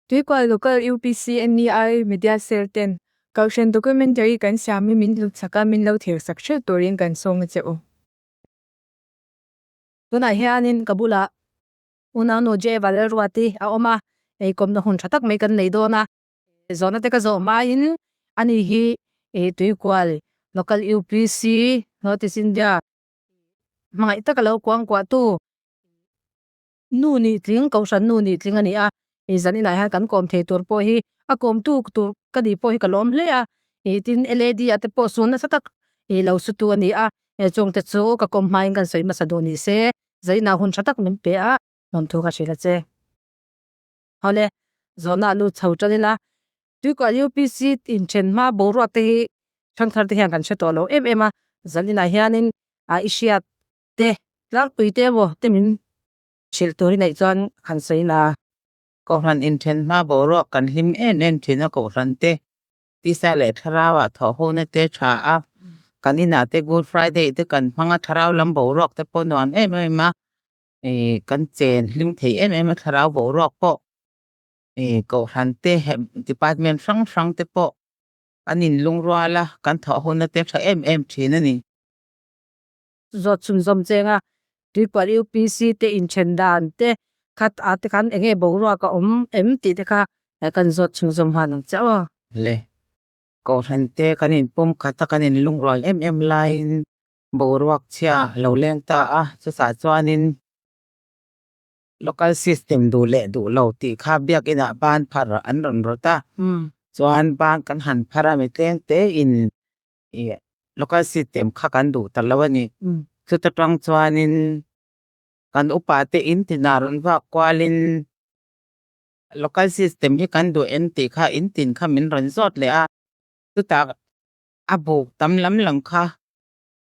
Tuikual Local UPC NEI Media Cell ten Kohhran Documentary kan siam hi min hlutsak a, min lo thirsak hreuh turin kan sawm a che u. Tunah hianin ka bulah Unau J Valelruati a awm a, eikomna hun tha tak mai kan nei dawn a. Zawhna te ka zawh hmain ani hi Tuikual Local UPC North East India hmangaih taka lo kuangkuahtu nu nih tling, kohhran nu nih tling a ni a. Ih zan inah hian kan kawm thei tur pawh hi a kawmtu tur ka nih pawh hi ka lawm hle a. Ih tin LAD ah te pawh sun nasa tak ih lo sutu a ni a. Chungte chu ka kawm hmain kan sawi hmasa duh ni se zan inah hun tha tak min pe a, lawmthu ka hrilh a che. Hawle, zawhna a lut chho tan ila, Tuikual UPC inthen hma boruak te hi thangthar te hian kan hre tawh lo em em a, zan inah hianin a i hriat te tlangpui te emaw te min hrilh tur i neih chuan han sawi la. Kohhran inthen hma boruak kan hlim em em thin a, kohhran te tisa leh thlarauah thawhhona te tha a, kan inah te Good Friday te kan hmang a, thlarau lam boruak te pawh nuam em em a, kan chen hlim thei em em a thlarau boruak pawh kohhran te department hrang hrang te pawh an inlungrual a, kan thawh huna te tha em em thin a ni. Zawt chhunzawm cheng a, Tuipual UPC te inthen dan te khat ah te khan enge boruak a awm em tih te kha kan zawt chhunzawm nghal ang che aw. Le kohhran te kan inpum khat a, kan inlungrual em em laiin Boruak chhia lo leng ta a, chutah chuanin local system duh leh duh lo tih kha biakinah ban phar an rawn rawt a, chuan ban kan han phar a, mi tleng tein ih local system kha kan duh ta lo a ni. Chuta tang chuanin kan upa te in tinah rawn vak kualin local system hi kan duh em tih kha in tin kha min rawn zawt leh a, chutah a buk tam lam lam kha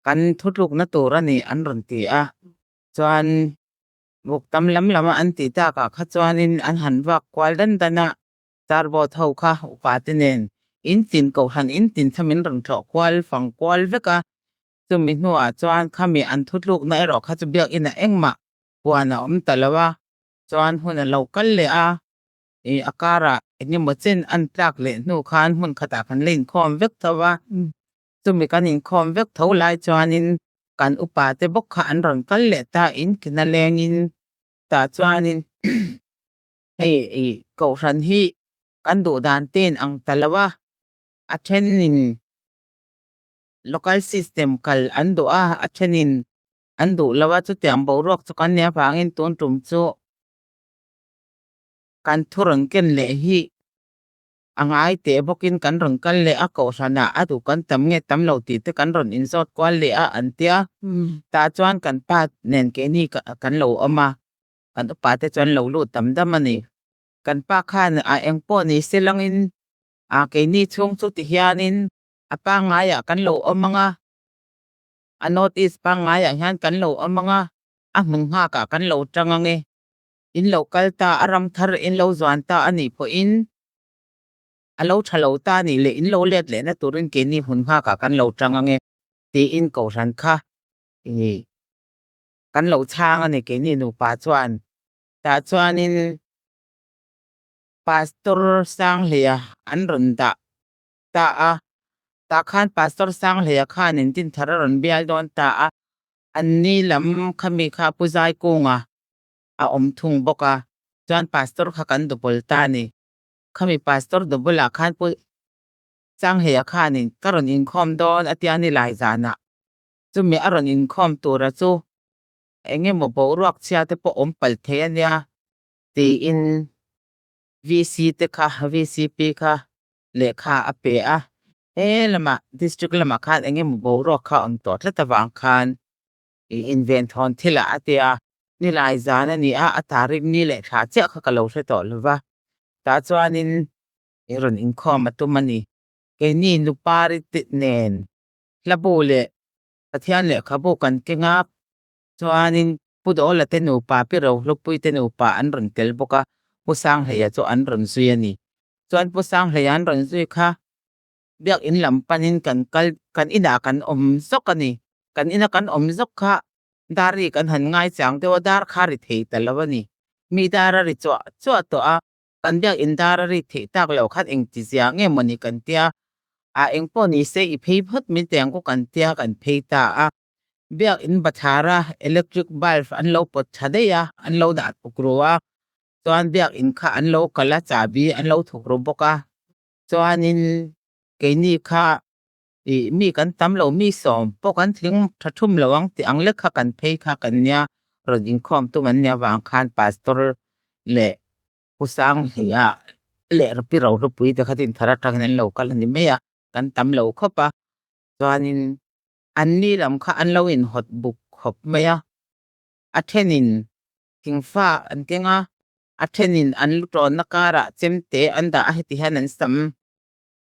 kan thutlukna tur a ni an rawn ti a, chuan buk tam lam lama an tih takah kha chuanin an han vak kual dan dan a, darboard ho kha upa te nen in tin kohhran in tin kha min rawn tlawh kual fang kual vek a, chumi hnuah chuan khami an thutlukna erawh kha chu biakinah engmah huan a awm ta lo a, chuan hun a lo kal leh a. Ih a karah engemaw chen an tlak leh hnu khan hmun khatah kan la inkhawm vek tho a, chumi kan inkhawm vek tho lai chuanin kan upa te bawk kha an rawn kal leh ta in kina lengin tah chuanin hei ih kohhran hi kan duh dan te in ang ta lo a, a thenin local system kal an duh a, a thenin an duh lo a, chutiang boruak chu kan nih avangin tun tum chu. Kan thu rawn ken leh hi a ngai teh bawkin kan rawn kal leh a, kohhranah a duh kan tam nge tam lo tih te kan rawn inzawt kual leh a an tia. Tah chuan kan pa nen keini kan lo awm a, kan upa te chuan lo lut dam dam a ni. Kan pa khan a eng pawh ni se langin a keini chhung chu ti hianin a pangngaiah kan lo awm ang a, a North East pangngaiah hian kan lo awm ang a, a hmun nghakah kan lo tang ang e. In lo kal ta, a ram thar in lo zuan ta a nih pawhin a lo tha lo ta a nih leh in lo let lehna turin keini hmun nghakah kan lo tang ang e tiin kohhran kha ih kan lo chhang a ni keini nupa chuan. Tah chuanin Pastor Sanghleia an rawn dah ta a, tah khan Pastor Sanghleia khanin Dinthar a rawn bial dawn ta a, anni lam khami kha Pu Zaikunga a awm thung bawk a, chuan pastor kha kan double ta a ni. Khami pastor double ah khan Pu Changhleia khanin ka rawn inkhawm dawn a tia ni lai zanah chumi a rawn inkhawm tura chu eng emaw boruak chhia te pawh awm palh thei a nia tiin VC te kha VCP kha lehkha a pe a, he lamah district lamah khan eng emaw boruak kha a awm tawh tlat avang khan I inven thawn thil ah a tia, nilai zan a ni a, a tarik ni leh thla chiah kha ka lo hre tawh lo va, tah chuanin i rawn inkhawm a tum a ni. Keini Nupari te nen hlabu leh Pathian lehkhabu kan keng a, chuanin Pu Dawla te nupa, Pi Rohlupui te nupa an rawn tel bawk a, Pu Sanghleia chu an rawn zui a ni. Chuan Pu Sanghleia an rawn zui kha Biakinn lam panin kan kal, kan inah kan awm zawk a ni. Kan ina kan awm zawk kha dar ri kan han ngai chang deuh a, dar kha ri thei ta lo a ni. Mi dar a ri chuah chuah tawh a, kan biakin dar a rik theih tak loh khan engti zia nge mawni kan tia, a engpawh ni se i phei phawt mai teh ang ku kan tia kan phei ta a. Biakin bathlara electric bulb an lo pawt tha daih a, an lo dah thuk ru a, chuan biakin kha an lo kal a, chahbi an lo thuk ru bawk a, chuanin keini kha ih mi kan tam lo mi sawm pawh kan tling tha thum lo ang tih ang lek kha kan phei kha kan nia rawn inkhawm tum an nia vang khan pastor leh Pu Sanghleia leh Pi Rohlupui te kha chu inthar atangin an lo kal a ni mai a, kan tam lo khawp a, chuanin an ni lam kha an lo inhawt buk khawp mai a, a thenin thingfa an keng a, a thenin an lu tawnna karah chemte an dah a heti hian an sam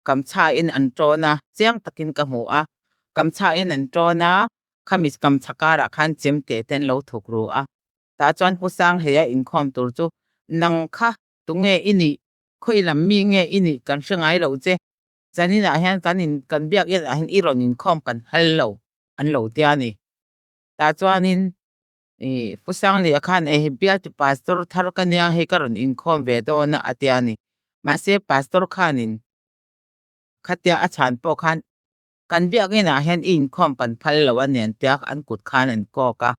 kamchhain an tawn a, chiang takin ka hmu a, kamchhain an tawn a, khami kamchha karah khan chemte te an lo thuk ru a. Tah chuan Pu Sanghleia inkhawm tur chu, Nang kha tunge i nih? Khawi lam mi nge i nih kan hre ngai lo che. Zaninah hian kan in kan biak inah hian i rawn inkhawm kan hal lo an lo tia a ni. Tah chuanin ih Pu Sanghleia khan eh bialtu pastor thar ka nia hei ka rawn inkhawm ve dawn a a tia a ni. Mahse pastor khanin khatia a chhan pawh khan Kan biakinah hian i inkhawm kan phal lo a nen tia an kut khan an kawk a,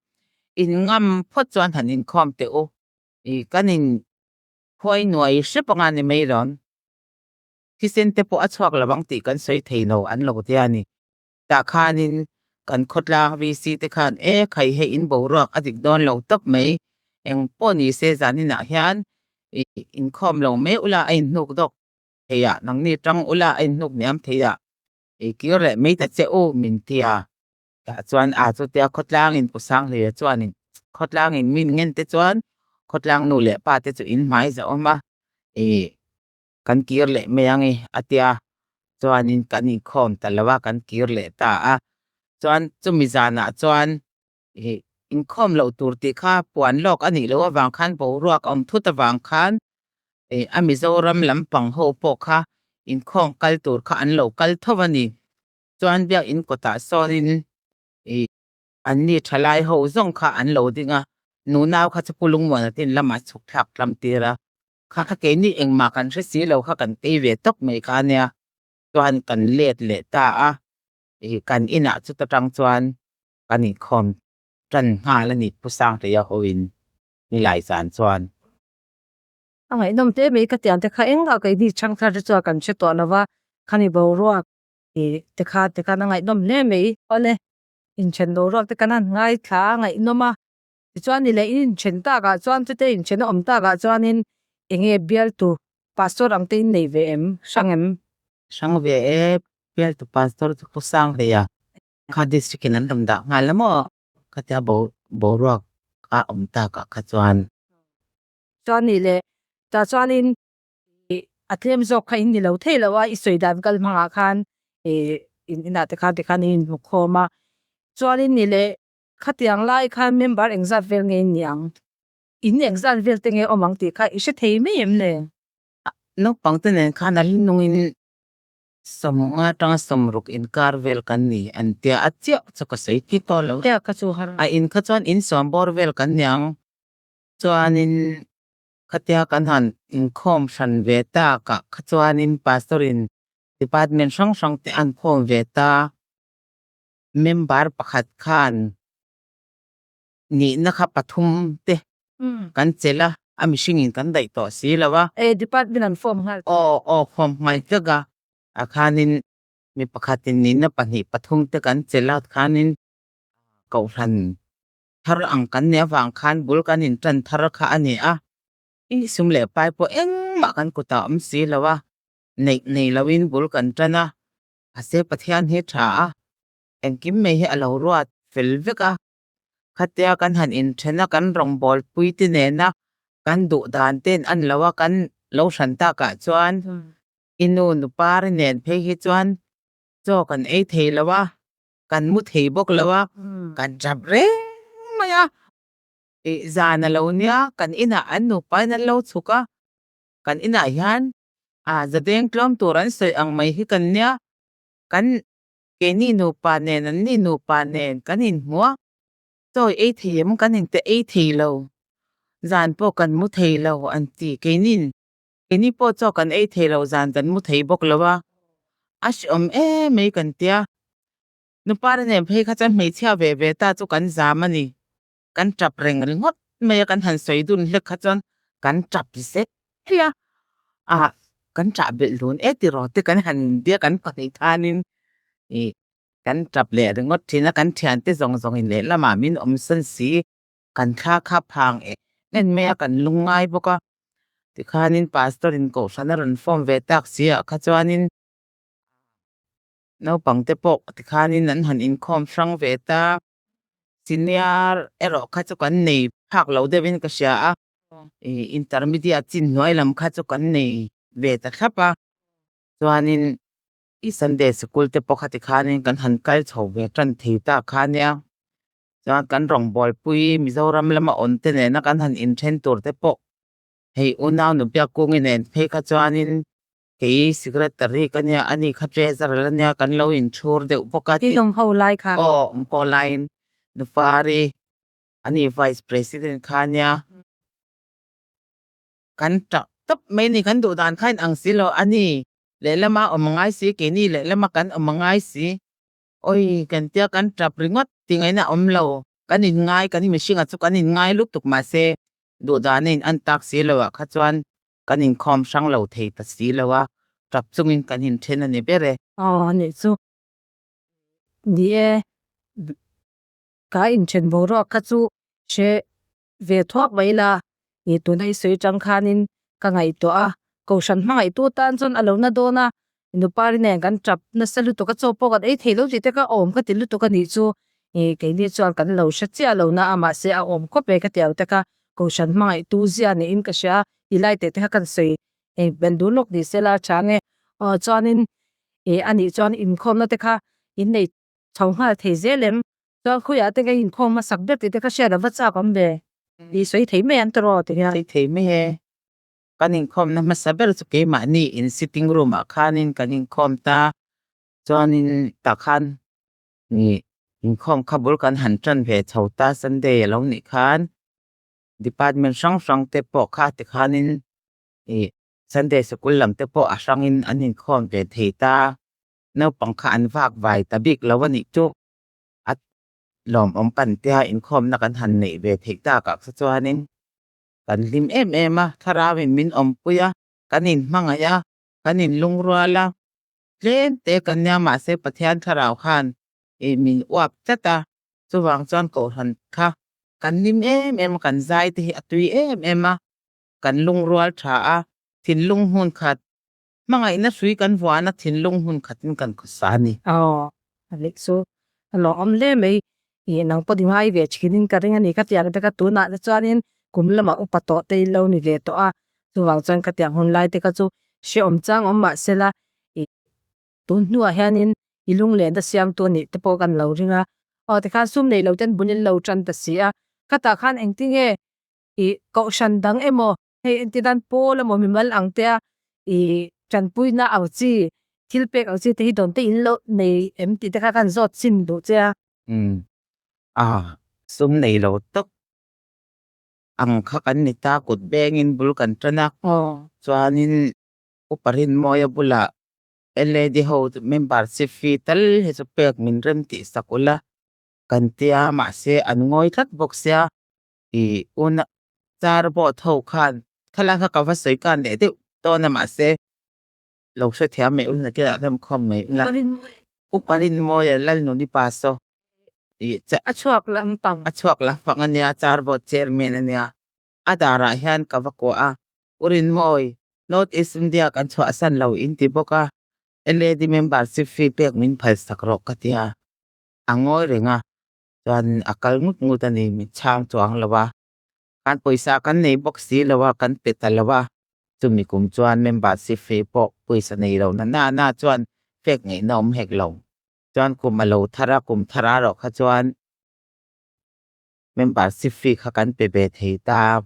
in ngam phawt chuan han inkhawm teh u, i kan in khuai nuai hrep anga ni mai lawm, thisen te pawh a chhuak lo ang tih kan sawi thei lo an lo tia a ni. Tah khanin kan khawtlang VC te khan e khai hei in boruak a dik dawn lo tawp mai, eng pawh ni se zaninah hian i inkhawm lo mai ula a inhnuk dawk thei a, nangni tang ula a inhnuk hniam thei a, ei kir leh mai ta che u min ti a. Tah chuan a chutia khawtlangin Pu Sanghleia chuanin khawtlangin min ngen te chuan khawtlang nu leh pa te chu in hmai za awm a, ih kan kir leh mai ang i a tia chuanin kan inkhawm ta lo a, kan kir leh ta a. Chuan chumi zanah chuan ih inkhawm loh tur tih kha puan lawk a nih loh avang khan boruak a awm thut avang khan ih a Mizoram lampang ho pawh kha inkhawm kal tur kha an lo kal tho a ni. Chuan biakin kawtah sawnin ih anni thalai ho zawng kha an lo ding a, nunau kha chu Pu Lungmuana te in lamah chhuk thlak tlam tir a, kha kha keini engmah kan hre si lo kha kan tei ve tawp mai kha ania, chuan kan let leh ta a, ih kan inah chuta tang chuan kan inkhawm tan nghal a ni Pu Sangteia hoin nilai zan chuan. A ngaihnawm hle mai ka tiang te kha engah keini chhangthar te chuan kan hre tawh lo va, khani boruak ih te kha te khan a ngaihnawm hle mai. Awle, inthen boruak te kan han ngaithla a ngaihnawm a, tichuan ni leh in inthen takah chuan chute inthen a awm takah chuanin enge bialtu pastor ang te in nei ve em, hrang em? Hrang ve e, bialtu pastor chu Pu Sanghlei a. Kha district in an rawn dah nghal a maw? Khatia boruak a awm takah kha chuan. Chuan nih leh tah chuanin ih a tlem zawk kha in ni lo thei lo a, i sawi dan kal hmangah khan ih in inah te khan tikhan in inhmu khawm a. Chuanin nih leh khatiang lai khan member engzat vel nge in ni ang? In engzat vel te nge awm ang tih kha i hre thei mai em le? Naupang te nen khan a rinawngin Sawmnga atanga sawmruk inkar vel kan ni an tia a chiah chu ka sawi ti tawh lo. Chiah kha chu har. A in kha chuan in sawm bawr vel kan ni ang. Chuanin khatia kan han inkhawm hran ve takah kha chuanin pastor in department hrang hrang te an khawm ve ta. Member pakhat khan nihna kha pathum te kan chelh a, a mihring in kan daih tawh si lo a. E department an form nghal. Aw aw form nghal vek a, a khanin mi pakhat in nihna pahnih pathum te kan chelh a khanin kohhran thar ang kan nih avang khan bul kan in tan thar kha a ni a, i sum leh pai pawh engmah kan kutah a awm si lo a, neih nei lo in bul kan tan a, mahse Pathian hi tha a, engkim mai hi a lo ruat fel vek a, khatia kan han inthen a, kan rawngbâwl pui te nena kan duh dan ten a ni lo a, kan lo hran takah chuan i nu nupari nen phei hi chuan chaw kan ei thei lo a, kan mu thei bawk lo a, kan tap reng mai a, ih zan a lo nia, kan inah an nupain an lo chhuk a, kan inah hian ah zadeng tlawm tur an sawi ang mai hi kan nia, kan Keini nupa nen an ni nupa nen kan inhmu a, chawi ei thei em kan inte ei thei lo. Zan pawh kan mu thei lo an ti. Keinin, keini pawh chaw kan ei thei lo, zan kan mu thei bawk lo a. A hrehawm em mai kan tia. Nupara nen phei kha chuan hmeichhia ve ve ta chu kan zam a ni. Kan tap reng ringawt mai a, kan han sawi dun hlek kha chuan kan tap zet hle a. Ah, kan tah belh dun e tiraw te kan han inbia kan pahnih khanin ih kan tap leh ringawt thin a, kan thiante zawng zawngin lehlamah min awm san si. Kan thla kha phang em em mai a, kan lung ngai bawk a. Tikhanin pastor in kohhran a rawn form ve tak si ah kha chuanin naupang te pawh tikhanin an han inkhawm hrang ve ta. Senior erawh kha chu kan nei phak lo deuhin ka hria a, ih intermediate chin hnuai lam kha chu kan nei ve ta thlap a. Chuanin i Sunday sikul te pawh kha tikhanin kan han kal chho ve tan thei ta kha nia. Chuan kan rawngbawlpui Mizoram lama awn te nena kan han inthen tur te pawh hei unau nubiak kungi nen phei kha chuanin kei secretary ka nia ani kha treasurer ania kan lo inchhur deuh bawk a. Tin awm ho lai kha. Aw awm ho laiin Nupari ani vice president kha ania. Kan tah tawp mai ni, kan duh dan kha in ang si lo a ni. Lehlama awm a ngai si, keini lehlama kan awm a ngai si. Awi kan tia kan tap ringawt tih ngaihna a awm lo. Kan in ngai, kan mihringa chu kan in ngai lutuk mahse duh dan a in an tak si lo ah kha chuan kan inkhawm hrang lo thei ta si lo a, tap chungin kan in then a ni ber e. Aw a nih chu. Ni e, ka inthen boruak kha chu hre ve thuak mai la, ih tuna i sawi tang khanin ka ngaihtuah a, kohhran hmangaihtu tan chuan a lo na dawn a, nupari nen kan tap nasa lutuk a, chaw pawh kan ei thei lo tih te kha a awm ka ti lutuk a nih chu, ih keini chuan kan lo hre chiah lo na a, mahse a awm khawp e ka ti ang te kha kohhran hmangaihtu zia niin ka hria, ti lai teh te kha kan sawi eng ben dun lawk ni se la tha nge, aw chuanin ih a nih chuan inkhawmna te kha innei chho nghal thei zel em? Chuan khawiah te ka inkhawm hmasak ber tih te ka hriat a va chak awm ve. Tih sawi thei mai an tawrh aw ti hian. Sawi thei mai e. Kan inkhawmna hmasa ber chu keimahni in sitting room ah khanin kan inkhawm ta. Chuanin tah khan ih inkhawm kha bul kan han tan ve chho ta Sunday a lo nih khan department hrang hrang te pawh kha tikhanin ih Sunday sikul lam te pawh a hrangin an inkhawm ve thei ta. Naupang kha an vak vai ta bik lo a nih chu. A lawmawm kan tia inkhawmna kan han neih ve theih takah kha chuanin kan hlim em em a, thlarauin min awmpui a, kan inhmangaih a, kan inlungrual a, tlem te kan nia mahse Pathian thlarau khan ih min uap tlat a, chuvang chuan kohhran kha kan hlim em em a, kan zai te hi a tui em em a, kan lungrual tha a, thinlung hmun khat Hmangaihna hrui kan vuahna thinlung hmun khatin kan khawsa a ni. Aw, a leh chu a lawmawm hle mai. Ih, nang pawh ngai ve thinin ka ring a ni. Ka tiang te kha tunah te chuanin kum lamah upa tawh te in lo ni ve tawh a. Chuvang chuan ka tiang hun lai te kha chu hrehawm chang awm mah sela, ih, tun hnuah hianin i lunglen a siamtu a nih te pawh kan lo ring a. Aw, tikhan sum neih lo ten bul in lo tan ta si a. Khatah khan engtinge ih kohhran dang emaw Hei engti dan pawl emaw mimal ang te a ih tanpuina ang chi thil pek ang chi te hi dawn te in lo nei em tih te kha khan zawt chin duh che a. Umm a sum nei lo tak ang kha kan ni ta kut bengin bul kan tan a chuanin Upa Rinmawia bulah LAD ho membership fee tal hi chu pek min rem tih sak ula kan tia mahse an ngawi tlat bawk sia. I una car boat ho khan thlalak kha ka va sawi kan leh deuh dawn a mahse lo hrethiam mai ula nakinah hlawm khawm mai ula Upa Rinmawia Lalnuni pa saw ih A chhuak lampang a chhuak lampang a nia car boat chairman a nia a darah hian ka va kuah a U Rinmawi North East India kan chhuahsan lo in ti bawk a LAD membership fee pek min phalsak rawh ka ti a a ngawi reng a. Chuan a kal ngut ngut a ni, min chhang chuang lo a. Kan pawisa kan nei bawk si lo a, kan pe ta lo a. Chumi kum chuan membership fee pawh pawisa nei lo na na na chuan fek ngaihna awm hek lo. Chuan kum a lo thar a, kum thar a rawh kha chuan membership fee kha kan pe ve thei ta.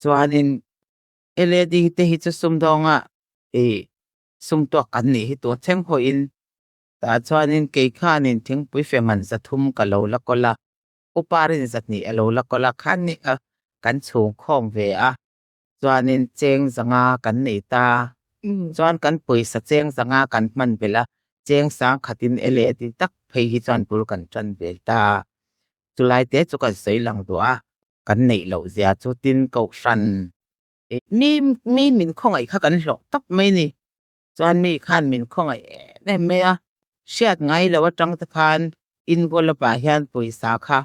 Chuanin LAD te hi chu sumdawnga ih sumtuak kan nih hi tun thleng pawhin Tah chuanin kei khanin thingpui fe man 300 ka lo la kawl a, upa rin 200 a lo la kawl a, khan ni a. kan chhung khawm ve a, chuanin cheng zanga kan nei ta. Chuan kan pawisa cheng zanga kan hman belh a, cheng sang khatin e leh ti tak phei hi chuan bul kan tan ve ta. Chulai te chu kan sawi lang duh a, kan neih loh zia chu tin kohhran mi mi min khawngaih kha kan hlawh tawp mai ni. Chuan mi khan min khawngaih em em mai a, hriat ngai lo atang te khan envelope ah hian pawisa kha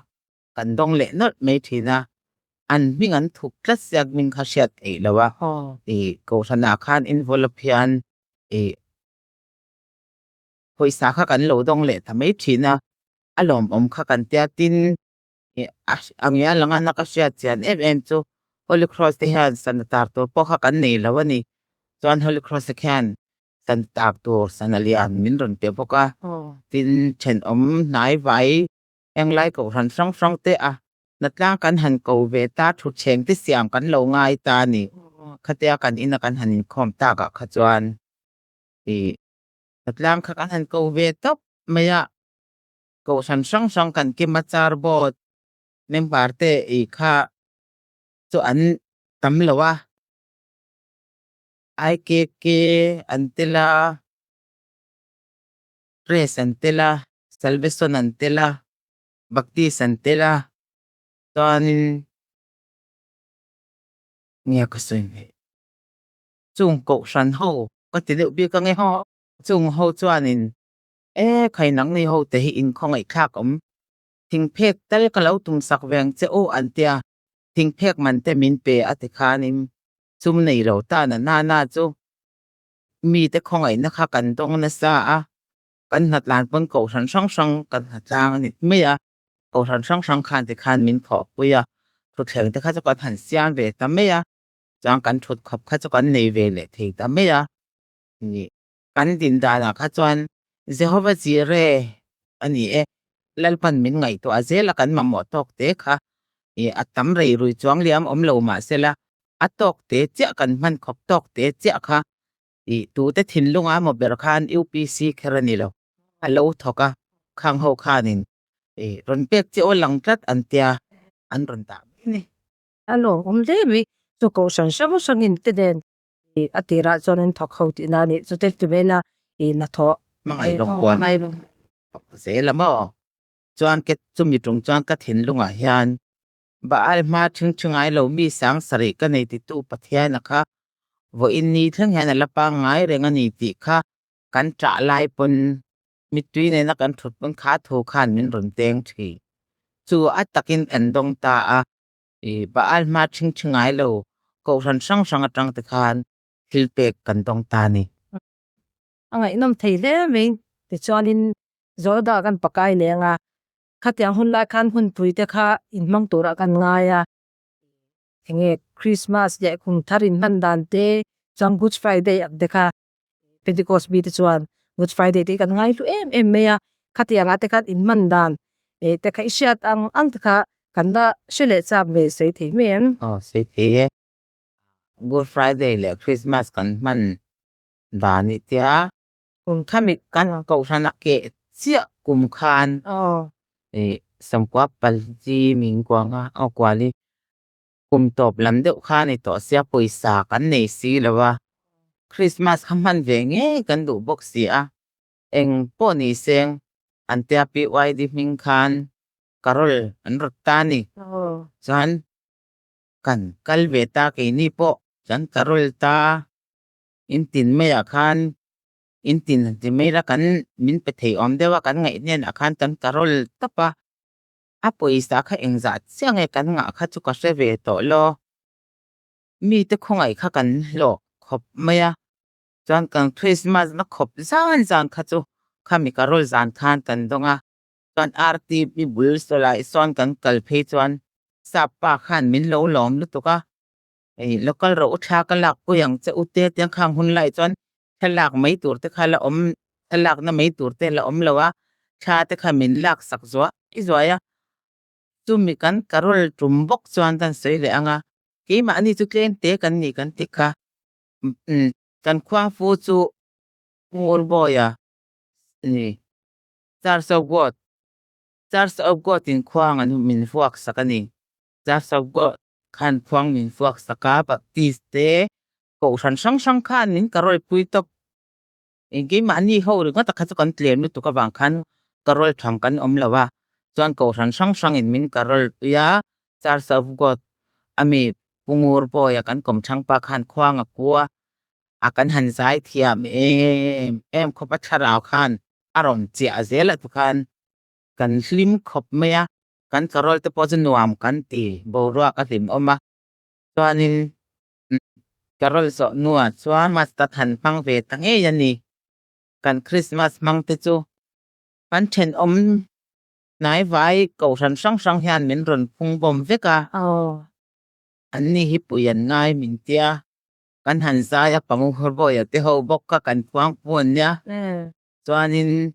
kan dawng leh nawlh mai thin a, an hming an thup tlat sia hming kha hriat theih lo a, ih kohhran ah khan envelope hian ih pawisa kha kan lo dawng leh ta mai thin a, a lawmawm kha kan tia tin a nge a lang a na ka hriat chian em em chu Holy Cross te hian sana tar tur pawh kha kan nei lo a ni. Chuan Holy Cross te khian sana tar tur sana lian min rawn pe bawk a, tin thenawm hnai vai englai kohhran hrang hrang te a hnatlang kan han ko ve ta thutthleng te siam kan lo ngai ta a ni. Khatia kan ina kan han inkhawm takah kha chuan ih hnatlang kha kan han ko ve tawp mai a. Kohhran hrang hrang kan kim a charbawt member te ih kha chu an tam lo a, IKK an tel a, Press an tel a, Salvation an tel a, Baptist an tel a, chuanin nge ka sawi mai chung kohhran ho ka ti deuh bik ang e chung ho chuanin E khai nangni ho te hi in khawngaihthlak awm. Thingphek tal ka lo tum sak ve ang che u an tia, thingphek man te min pe a ti khanin sum nei lo ta na na na chu mite khawngaihna kha kan dawng nasa a, kan hnatlan pawn kohhran hrang hrang kan hnatlang a ni mai a, kohhran hrang hrang khan ti khan min thawhpui a, thutthleng te kha chu kan han siam ve ta mai a, chuan kan thut khawp kha chu kan nei ve leh thei ta mai a ni. Kan din danah kha chuan Jehova Jireh a ni e, Lalpan min ngaihtuah zel a kan mamawh tawk te kha ih a tam rei rui chuang liam awm lo mah sela a tawk te chiah kan hman khawp tawk te chiah kha ih tute thinlunga maw ber khan UPC kher a ni lo a lo thawk a, khang ho khanin ih rawn pek che aw lang tlat an tia an rawn dah mai a ni. A lawmawm hle mai, chu kohhran hrang hrangin te nen A tirah chuan an thawk ho tihna a nih chu te ti mai la i hnathawh Hmangaih lawng kuan zel a maw? Chuan ke chumi tung chuan ka thinlungah hian Baal hma thing thi ngai lo mi sang sarih ka nei titu Pathian a kha vawiin ni thleng hian a la pangngai reng a ni tih kha kan ṭah lai pawn mittui nena kan ṭhut pawn kha thu khan min rawn teng ṭhin. Chu a takin an dawng ta a. I Baal hma ṭhing ṭhi ngai lo kohhran hrang hrang aṭang te khan thil pek kan dawng ta a ni. A ngaihnawm thei hle mai. Tichuanin Zawlda kan pakai leng a, khatiang hun lai khan hunpui te kha inhmang turah kan ngai a, enge Christmas leh kum thar inhman dan te chuan Good Friday ang te kha Pentecost mi te chuan Good Friday te hi kan ngai hlu em em mai a, khatiang ah te khan inhman dan eh te kha i hriat ang ang te kha kan la hre leh chak ve sawi thei mai em? Aw sawi thei e. Good Friday leh Christmas kan hman dan i tia kum khami kan kohhran a keh chiah kum khan eh Samkua Palji min kuanga aw kuali Kum tawp lam deuh kha ni tawh sia pawisa kan nei si lo a, Christmas kha hman ve ngei kan duh bawk si a, eng pawh ni seng an tia PYD hming khan carol an rawt ta ni. Chuan kan kal ve ta keini pawh kan carol ta in tin maiah khan in tin han ti mai la kan min pe thei awm deuh a kan ngaih hnenah khan kan carol tawp a. A pawisa kha engzah chiah nge kan ngah kha chu ka hre ve tawh lo. Mite khawngaih kha kan hlawh khawp mai a, chuan kan Christmas na khawp zan zan kha chu khami carol zan khan kan dawng a, chuan RTP bul sawlai sawn kan kal phei chuan sap pa khan min lo lawm lutuk a, hei local ro u thla ka lak pui ang che u te tiang khang hun lai chuan thlalak mai tur te kha la awm thlalakna mai tur te la awm lo a, thla te kha min lak sak zuah zuai a, chumi kan carol tum bawk chuan kan sawi leh ang a, keimahni chu tlem te kan ni kan ti kha kan khua fu chu Ngurbawi-a ni Church of God Church of God in khuang an min vuak sak a ni Church of God. Khan khuang min fuak sak a, Baptist te Kohhran hrang hrang khan min carol pui tawp. Keimahni ho ringawt a kha chu kan tlem lutuk avang khan carol tham kan awm lo a, chuan Kohhran hrang hrangin min carol pui a, Church of God a mi Pu Ngur Bawia kan kawmthlang pa khan khuang a kua a, kan han zai thiam em em khawp a, thlarau khan a rawn chiah zel a tikhan kan hlim khawp mai a, kan carol te pawh chu nuam kan ti, boruak a hlim awm a, chuanin Carol zawh hnuah chuan Mas ka han hmang ve ta ngei a ni. Kan Krismas hmang te chu kan thenawm hnaivai kohhran hrang hrang hian min rawn phung bawm vek a. An ni hi pui an ngai min tia, kan han zai a Panguhawrbawia te ho bawk kha kan phuang pu an nia. Chuanin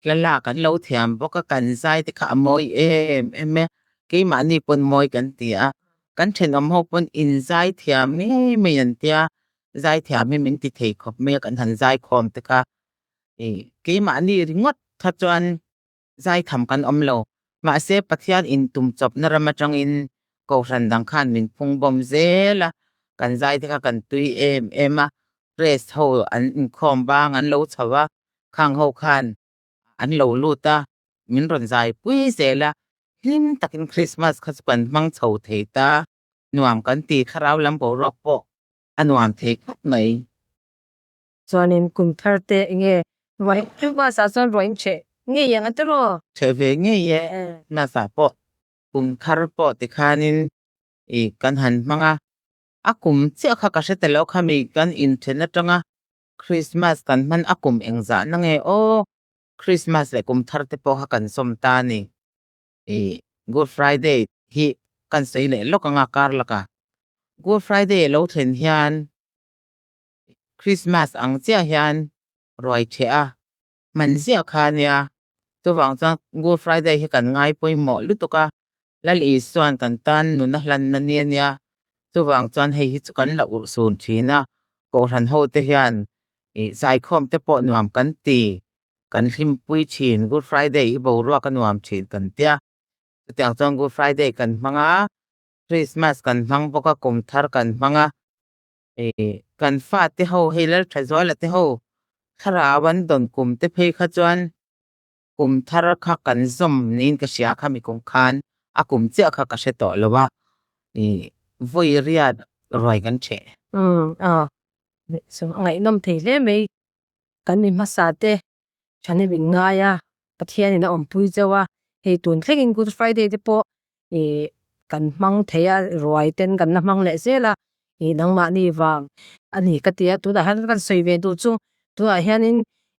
hla lak an lo thiam bawk a, kan zai te kha a mawi em em e, keimahni pawn mawi kan ti a, kan thenawm ho pawn in zai thiam ngei mai an tia, zai thiam hi min ti thei khawp mai a kan han zai khawm te kha, ih keimahni ringawt kha chuan zai tham kan awm lo, mahse Pathian in tum chawpna ram atangin Kohhran dang khan min phung bawm zel a, kan zai te kha kan tui em em a, press ho an inkhawm bang an lo chho a, khang ho khan an lo lut a, min rawn zai pui zel a, hlim takin Christmas kha chu kan hmang chho thei ta, nuam kan ti, thlarau lam boruak pawh a nuam thei khawp mai. Chuanin kum thar te enge ruai Christmas ah chuan ruai in cheh ngei ang a tiraw? Cheh ve ngei e, Christmas ah pawh kum thar pawh tikhanin i kan han hmang a, a kum chiah kha ka hre ta lo kha mi kan inthen atanga Christmas kan hman a kum engzah na nge aw Christmas leh kum thar te pawh kha kan sawm ta a ni. I Good Friday hi kan sawi leh lawk anga kar laka Good Friday a lo thlen hian Christmas ang chiah hian ruai theh a hman ziah kha a nia. Chuvang chuan Good Friday hi kan ngai pawimawh lutuk a, Lal Isuan kan tan nun a hlanna ni a nia. Chuvang chuan hei hi chu kan la urh sun thin a, Kohhran ho te hian ih zaikhawm te pawh nuam kan ti, kan hlimpui thin, Good Friday hi boruak a nuam thin kan tia. Chutiang chuan Good Friday kan hmang a, Christmas kan hmang bawk a, kum thar kan hmang a, ih kan fate ho hei Lalthazuala te ho thlarau an dawn kum te phei kha chuan kum thar kha kan zawm niin ka hria kha mi kum khan a kum chiah kha ka hre tawh lo a, ih vawi riat ruai kan ṭheh. Umm a chu a ngaihnawm thei hle mai kan mi hmasa te thahnem in ngai a Pathian in a awmpui chauh a hei tun thlengin Good Friday te pawh ih kan hmang thei a ruai ten kan la hmang leh zel a ih nangmahni vang a ni ka ti a tunah hian kan sawi ve duh chu tunah hianin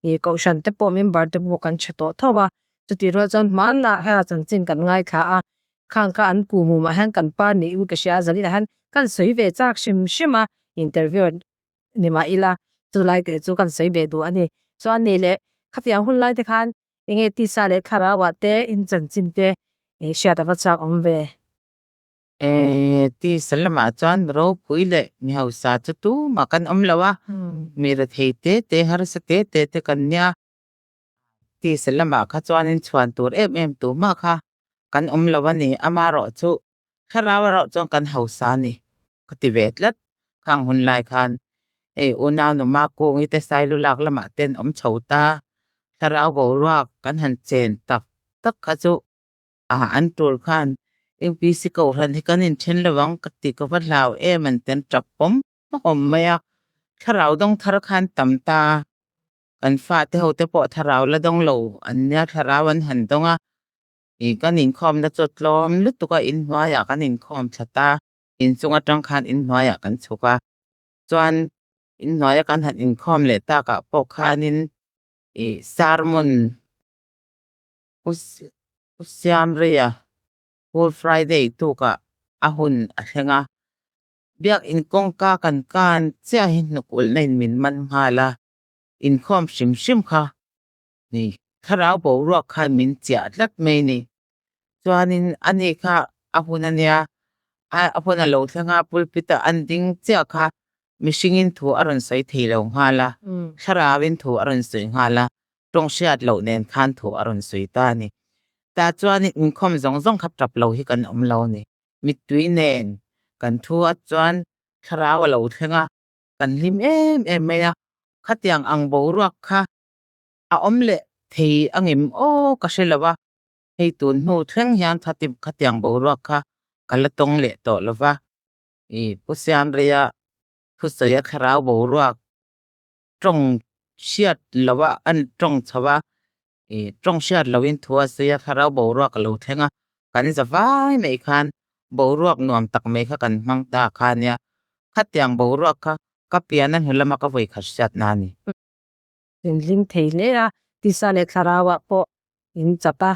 ih kohhran te pawh member te pawh kan tha tawh tho a chutih rual chuan hmanah hian chanchin kan ngaithla a khang kha an ku mumah hian kan pa niin ka hria a zaninah hian kan sawi ve chak hrim hrim a interview ni mah ila chulai te chu kan sawi ve duh a ni chuan ni leh khatiang hun lai te khan Enge tisa leh thlarau ah te in chanchin te hriat ava chak awm ve? E, tisa lamah chuan ropui leh mi hausa chu tumah kan awm lo a, mi rethei te te harsa te te te kan nia. Tisa lamah kha chuanin chhuan tur em em tumah kha kan awm lo a ni. Amaherawh chu thlarau erawh chuan kan hausa a ni ka ti ve tlat. Khang hun lai khan hei unau numa kungi te sailu lak lamah ten awm chho ta, thlarau boruak kan han chen tak tak kha chu a an tul khan UPC Kohhran hi kan inthen lo ang ka ti ka va hlau em an ti an tap pawm pawm mai a, thlarau dawng thar khan tam ta. Kan fate ho te pawh thlarau la dawng lo an nia, thlarau an han dawng a, ih kan inkhawmna chu tlawm lutuk a inhnuaiah kan inkhawm thla ta, inchung atang khan inhnuaiah kan chhuk a, chuan inhnuaia kan han inkhawm leh takah pawh khanin ih sermon u u Siamreia Good Friday tukah a hun a thleng a, biakin kawngka kan kan chiah hi hnuk ulhna in min man nghal a, inkhawm hrim hrim kha ni thlarau boruak khan min chiah tlat mai ni. Chuanin ani kha a hun a nia, a hun a lo thleng a, pulpit ah an ding chiah kha mihringin thu a rawn sawi thei lo nghal a, thlarauin thu a rawn sawi nghal a, tawng hriat loh nen khan thu a rawn sawi ta a ni. Tah chuanin inkhawm zawng zawng kha tap lo hi kan awm lo a ni. Mittui nen. Kan thu a chuan thlarau a lo thleng a, kan hlim em em mai a. Khatiang ang boruak kha a awm leh thei angem aw ka hre lo a, hei tun hnu thleng hian khatiang boruak kha ka la tawng leh tawh lo va. I Pu Siamreia thusawi a thlarau boruak tawng hriat lo a an tawng chho a, i tawng hriat loin thu a sawi a, thlarau boruak a lo thleng a, kan za vai mai khan boruak nuam tak mai kha kan hmang ta kha ania. Khatiang boruak kha ka pian a hnu lama ka vawi khat hriat na a ni. In hlim thei hle a, tisa leh thlarau ah pawh in chap a,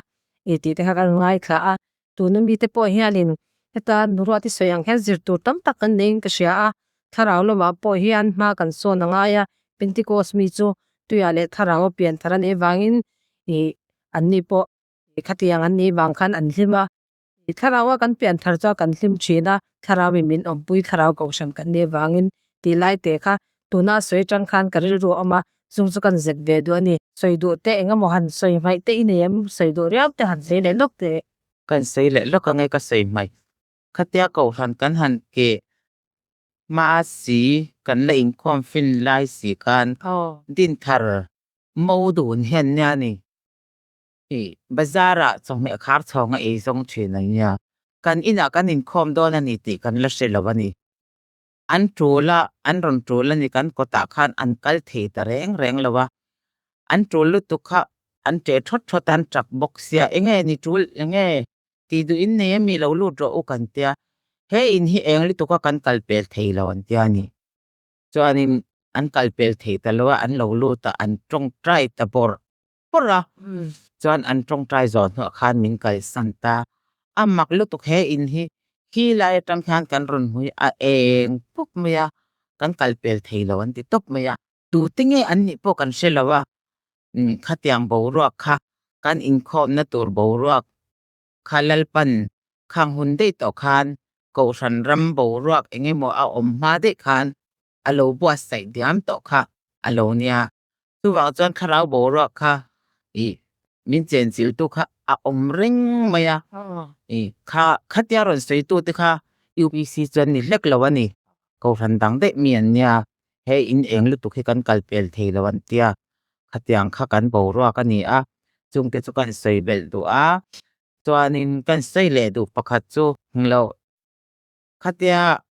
i tih te kha kan ngaithla a. Tuna mite pawh hianin heta Nuruati sawi ang hian zir tur tam tak kan neiin ka hria a, thlarau lamah pawh hian hma kan sawn a ngai a, Pentecost mi chu tuiah leh thlarau a pian thar a nih avangin ih anni pawh khatiang an nih vang khan an hlim a. Thlarau a kan pian thar chuan kan hlim thin a, thlarau in min awmpui thlarau kohhran kan nih avangin tih lai te kha tuna a sawi atang khan ka rilru a awm a, chung chu kan zet ve duh a ni. Sawi duh te eng emaw han sawi hmaih te i nei em? Sawi duh riau te han sawi leh lawk teh. Kan sawi leh lawk ange ka sawi hmaih. Khatia kohhran kan han keh hma si, kan la inkhawm fin lai si khan dinthar mo dun hian nia ni. Ih, bazar ah chawhmeh khar chhawng a ei zawng thin a nia. Kan inah kan inkhawm dawn a ni tih kan la hre lo a ni. An tul a, an rawn tul a ni kan kawtah khan an kal thei ta reng reng lo a. An tul lutuk kha an ṭe thawt thawt a, an ṭak bawk sia, enge ni tul, enge tih duh in nei ami lo lut rawh u kan tia. He in hi eng lutuk a kan kal pel thei lo an tia a ni. Chuanin an kal pel thei ta lo a, an lo lut a, an tawngtai ta bawrh bawrh a, chuan an tawngtai zawh hnuah khan min kalsan ta. A mak lutuk he in hi khi lai atang hian kan rawn hmui a eng pup mai a, kan kal pel thei lo an ti tawp mai a. Tute nge an nih pawh kan hre lo a, khatiang boruak kha kan inkhawmna tur boruak kha Lalpan khang hun daih tawh khan Kohhran ram boruak eng emaw a awm hma daih khan a lo buatsaih diam tawh kha a lo nia. Chuvang chuan thlarau boruak kha ih min chenchiltu kha a awm reng mai a, ih kha khatia rawn sawitu te kha UPC chuan ni hlek lo a ni. Kohhran dang daih mi an nia, he in eng lutuk hi kan kal pel thei lo an tia, khatiang kha kan boruak a ni a, chungte chu kan sawi belh duh a, chuanin kan sawi leh duh pakhat chu lo khatia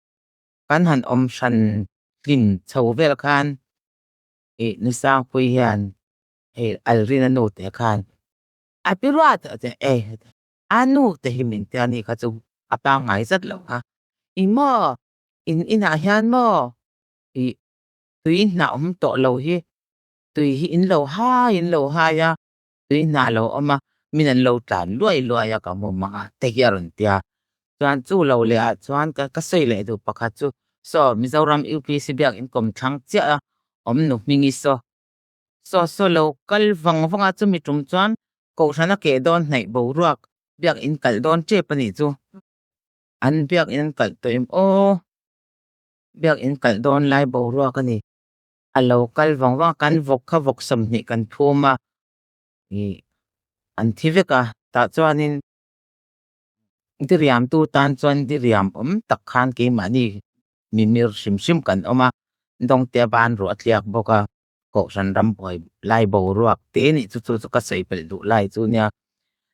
kan han awm hran tlin chho vel khan ih Nusangpui hian hei Alrina nu te khan a pi ruat a ti e a nu te hi min tia ni kha chu a pangngai zat lo kha i maw in inah hian maw ih tui hnah awm tawh lo hi tui hi in lo hai in lo hai a tui hnah lo awm a min an lo tlan luai luai a ka hmu mang a te hi a rawn tia chuan chu lo leh ah chuan ka ka sawi leh duh pakhat chu saw Mizoram UPC biak inkawm thlang chiah a awm nu hming i saw saw saw lo kal vang vang a chumi tum chuan kohhran a keh dawn hnaih boruak biak in kalh dawn tep a nih chu an biak in an kalh tawh em aw biak in kalh dawn lai boruak a ni a lo kal vang vang a kan vawk kha vawk 20 kan phum a ih an thi vek a tah chuanin diriam tu tan chuan diriam awm tak khan keimahni mimir hrim hrim kan awm a dawngte a ban ruah a tliak bawk a kohhran ram buai lai boruak te nih chu chu chu ka sawi pelh duh lai chu nia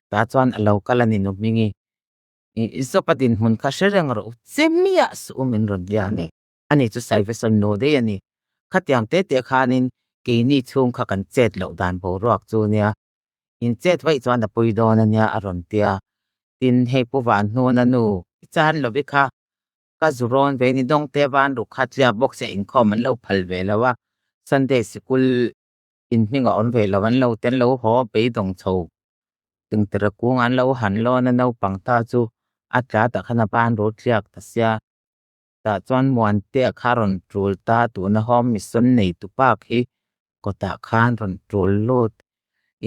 tah chuan a lo kal a ni nu hmingi ih zawp a dinhmun kha hre reng rawh u che miah suh u min rawn lia a ni ani chu salvation nu daih a ni khatiang te te khanin keini chhung kha kan chet loh dan boruak chu nia in chet vaih chuan a pui dawn a nia a rawn tia tin hei pu van hnun a nu i chan lovi kha ka zu rawn ve ni dawng te van ruk kha tliak bawk se inkhawm an lo phal ve lo a Sunday sikul in hming a awm ve lo an lo ten lo haw beidawng chho tengtere kung an lo han lawn a naupang ta chu a tla tah khan a ban ru tliak ta sia tah chuan Muante kha rawn tul ta tuna home mission nei tu pa khi kawtah khan rawn tul lut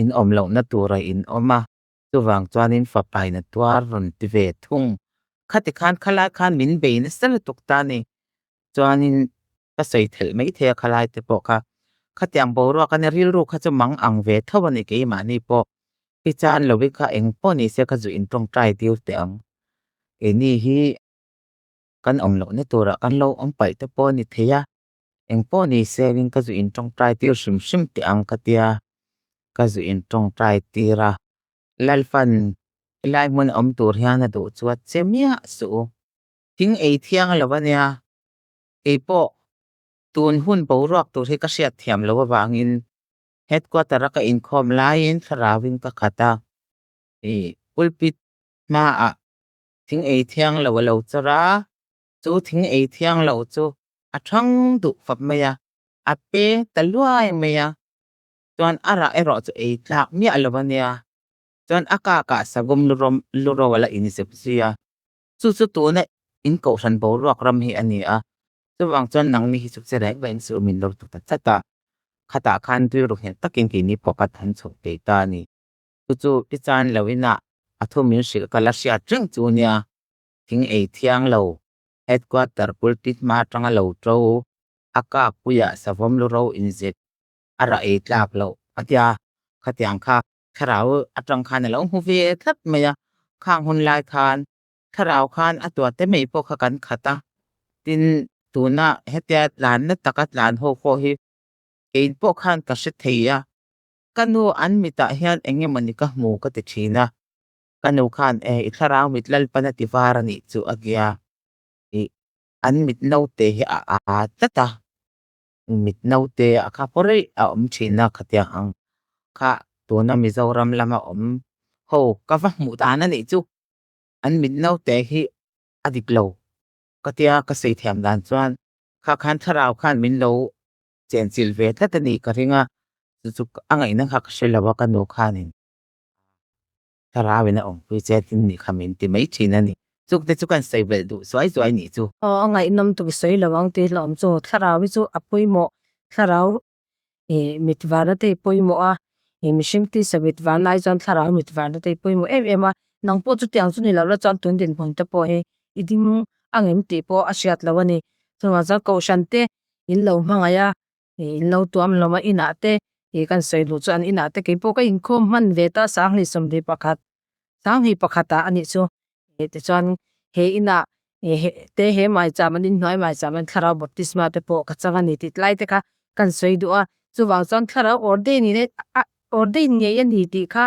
in awm lohna tura in awm a chuvang chuanin fapa in a tuar rawn ti ve thung. Khati khan khalai khan min bei nasa lutuk ta a ni. Chuanin ka sawi thelh maithei a khalai te pawh kha khatiang boruak a nia rilru kha chu mang ang ve tho a ni keimahni pawh. Pi chan lovi kha eng pawh ni se ka zu in tawngtai tir teh ang. Keini hi. Kan awm lohna turah kan lo awm paih te pawh a ni thei a, eng pawh ni se in ka zu in tawngtai tir hrim hrim teh ang ka tia, ka zu in tawngtai tir a. Lalfan helai hmun a awm tur hian a duh chu a che miah suh u. Thing ei thiang lo a nia, kei pawh tun hun boruak tur hi ka hriat thiam loh avangin headquarter a ka inkhawm laiin thlarauin ka khat a, ih pulpit hmaah thing ei thiang lo a lo chawr a, chu thing ei thiang lo chu a thang duh fap mai a, a peng ta luai mai a, chuan a rah erawh chu ei tlak miah lo a nia, chuan a kakah savawm lurawm luro a la inzep zui a, chu chu tuna in kohhran boruak ram hi a ni a, chuvang chuan nangni hi chu che reng reng chu min lo tu ta tlat a, khatah khan rilru nghet takin keini pawh ka than chhoh thei ta a ni. Chu chu i chan lo inah a thu min hrilh ka la hriat reng chu nia, thing ei thiang lo, headquarter pulpit hma atanga lo to, a kak puiah savawm lu ro inzep a rah ei tlak loh a tia, khatiang kha thlarau atang khan a lo hmu ve tlat mai a, khang hun lai khan thlarau khan a tuate mai pawh kha kan khat a, tin tuna hetia tlanna taka tlan ho pawh hi kei pawh khan ka hre thei a, ka nu an mitah hian eng emawni ka hmu ka ti thin a, ka nu khan e i thlarau mit Lalpan a ti var a nih chu a tia, ih an mit naute hi a aa tlat a, mit naute a kha pawh rei a awm thin a khatiang ang kha tuna Mizoram lama awm ho ka va hmuh dan a nih chu an mit naute hi a dik lo ka tia ka sawi thiam dan chuan kha khan thlarau khan min lo chenchilh ve tlat a nih ka ring a, chu chu a ngaihna kha ka hre lo a ka nu khanin thlarau in a awmpui che tin nih kha min ti mai thin a ni. Chukte chu kan sawi belh duh zuai zuai nih chu. Aw a ngaihnawm tuk i sawi lo ang tih hlawm chu thlarau hi chu a pawimawh thlarau ih mit varna te hi pawimawh a ih mihring tisa mit varna ai chuan thlarau mit varna te hi pawimawh em em a nang pawh chutiang chu ni lo la chuan tun dinhmun te pawh hi i ding angem tih pawh a hriat loh a ni chuvang chuan kohhran te in lo hmangaih a ih in lo tuam hlawm a inah te ih kan sawi duh chu an inah te keipawh ka inkhawm hman ve ta 2021 21 ah a nih chu ih tichuan he inah ih te he maicham an inhnuai maicham an thlarau baptisma te pawh ka chang a ni tih tlai te kha kan sawi duh a chuvang chuan thlarau ordain in a ordain ngei a ni tih kha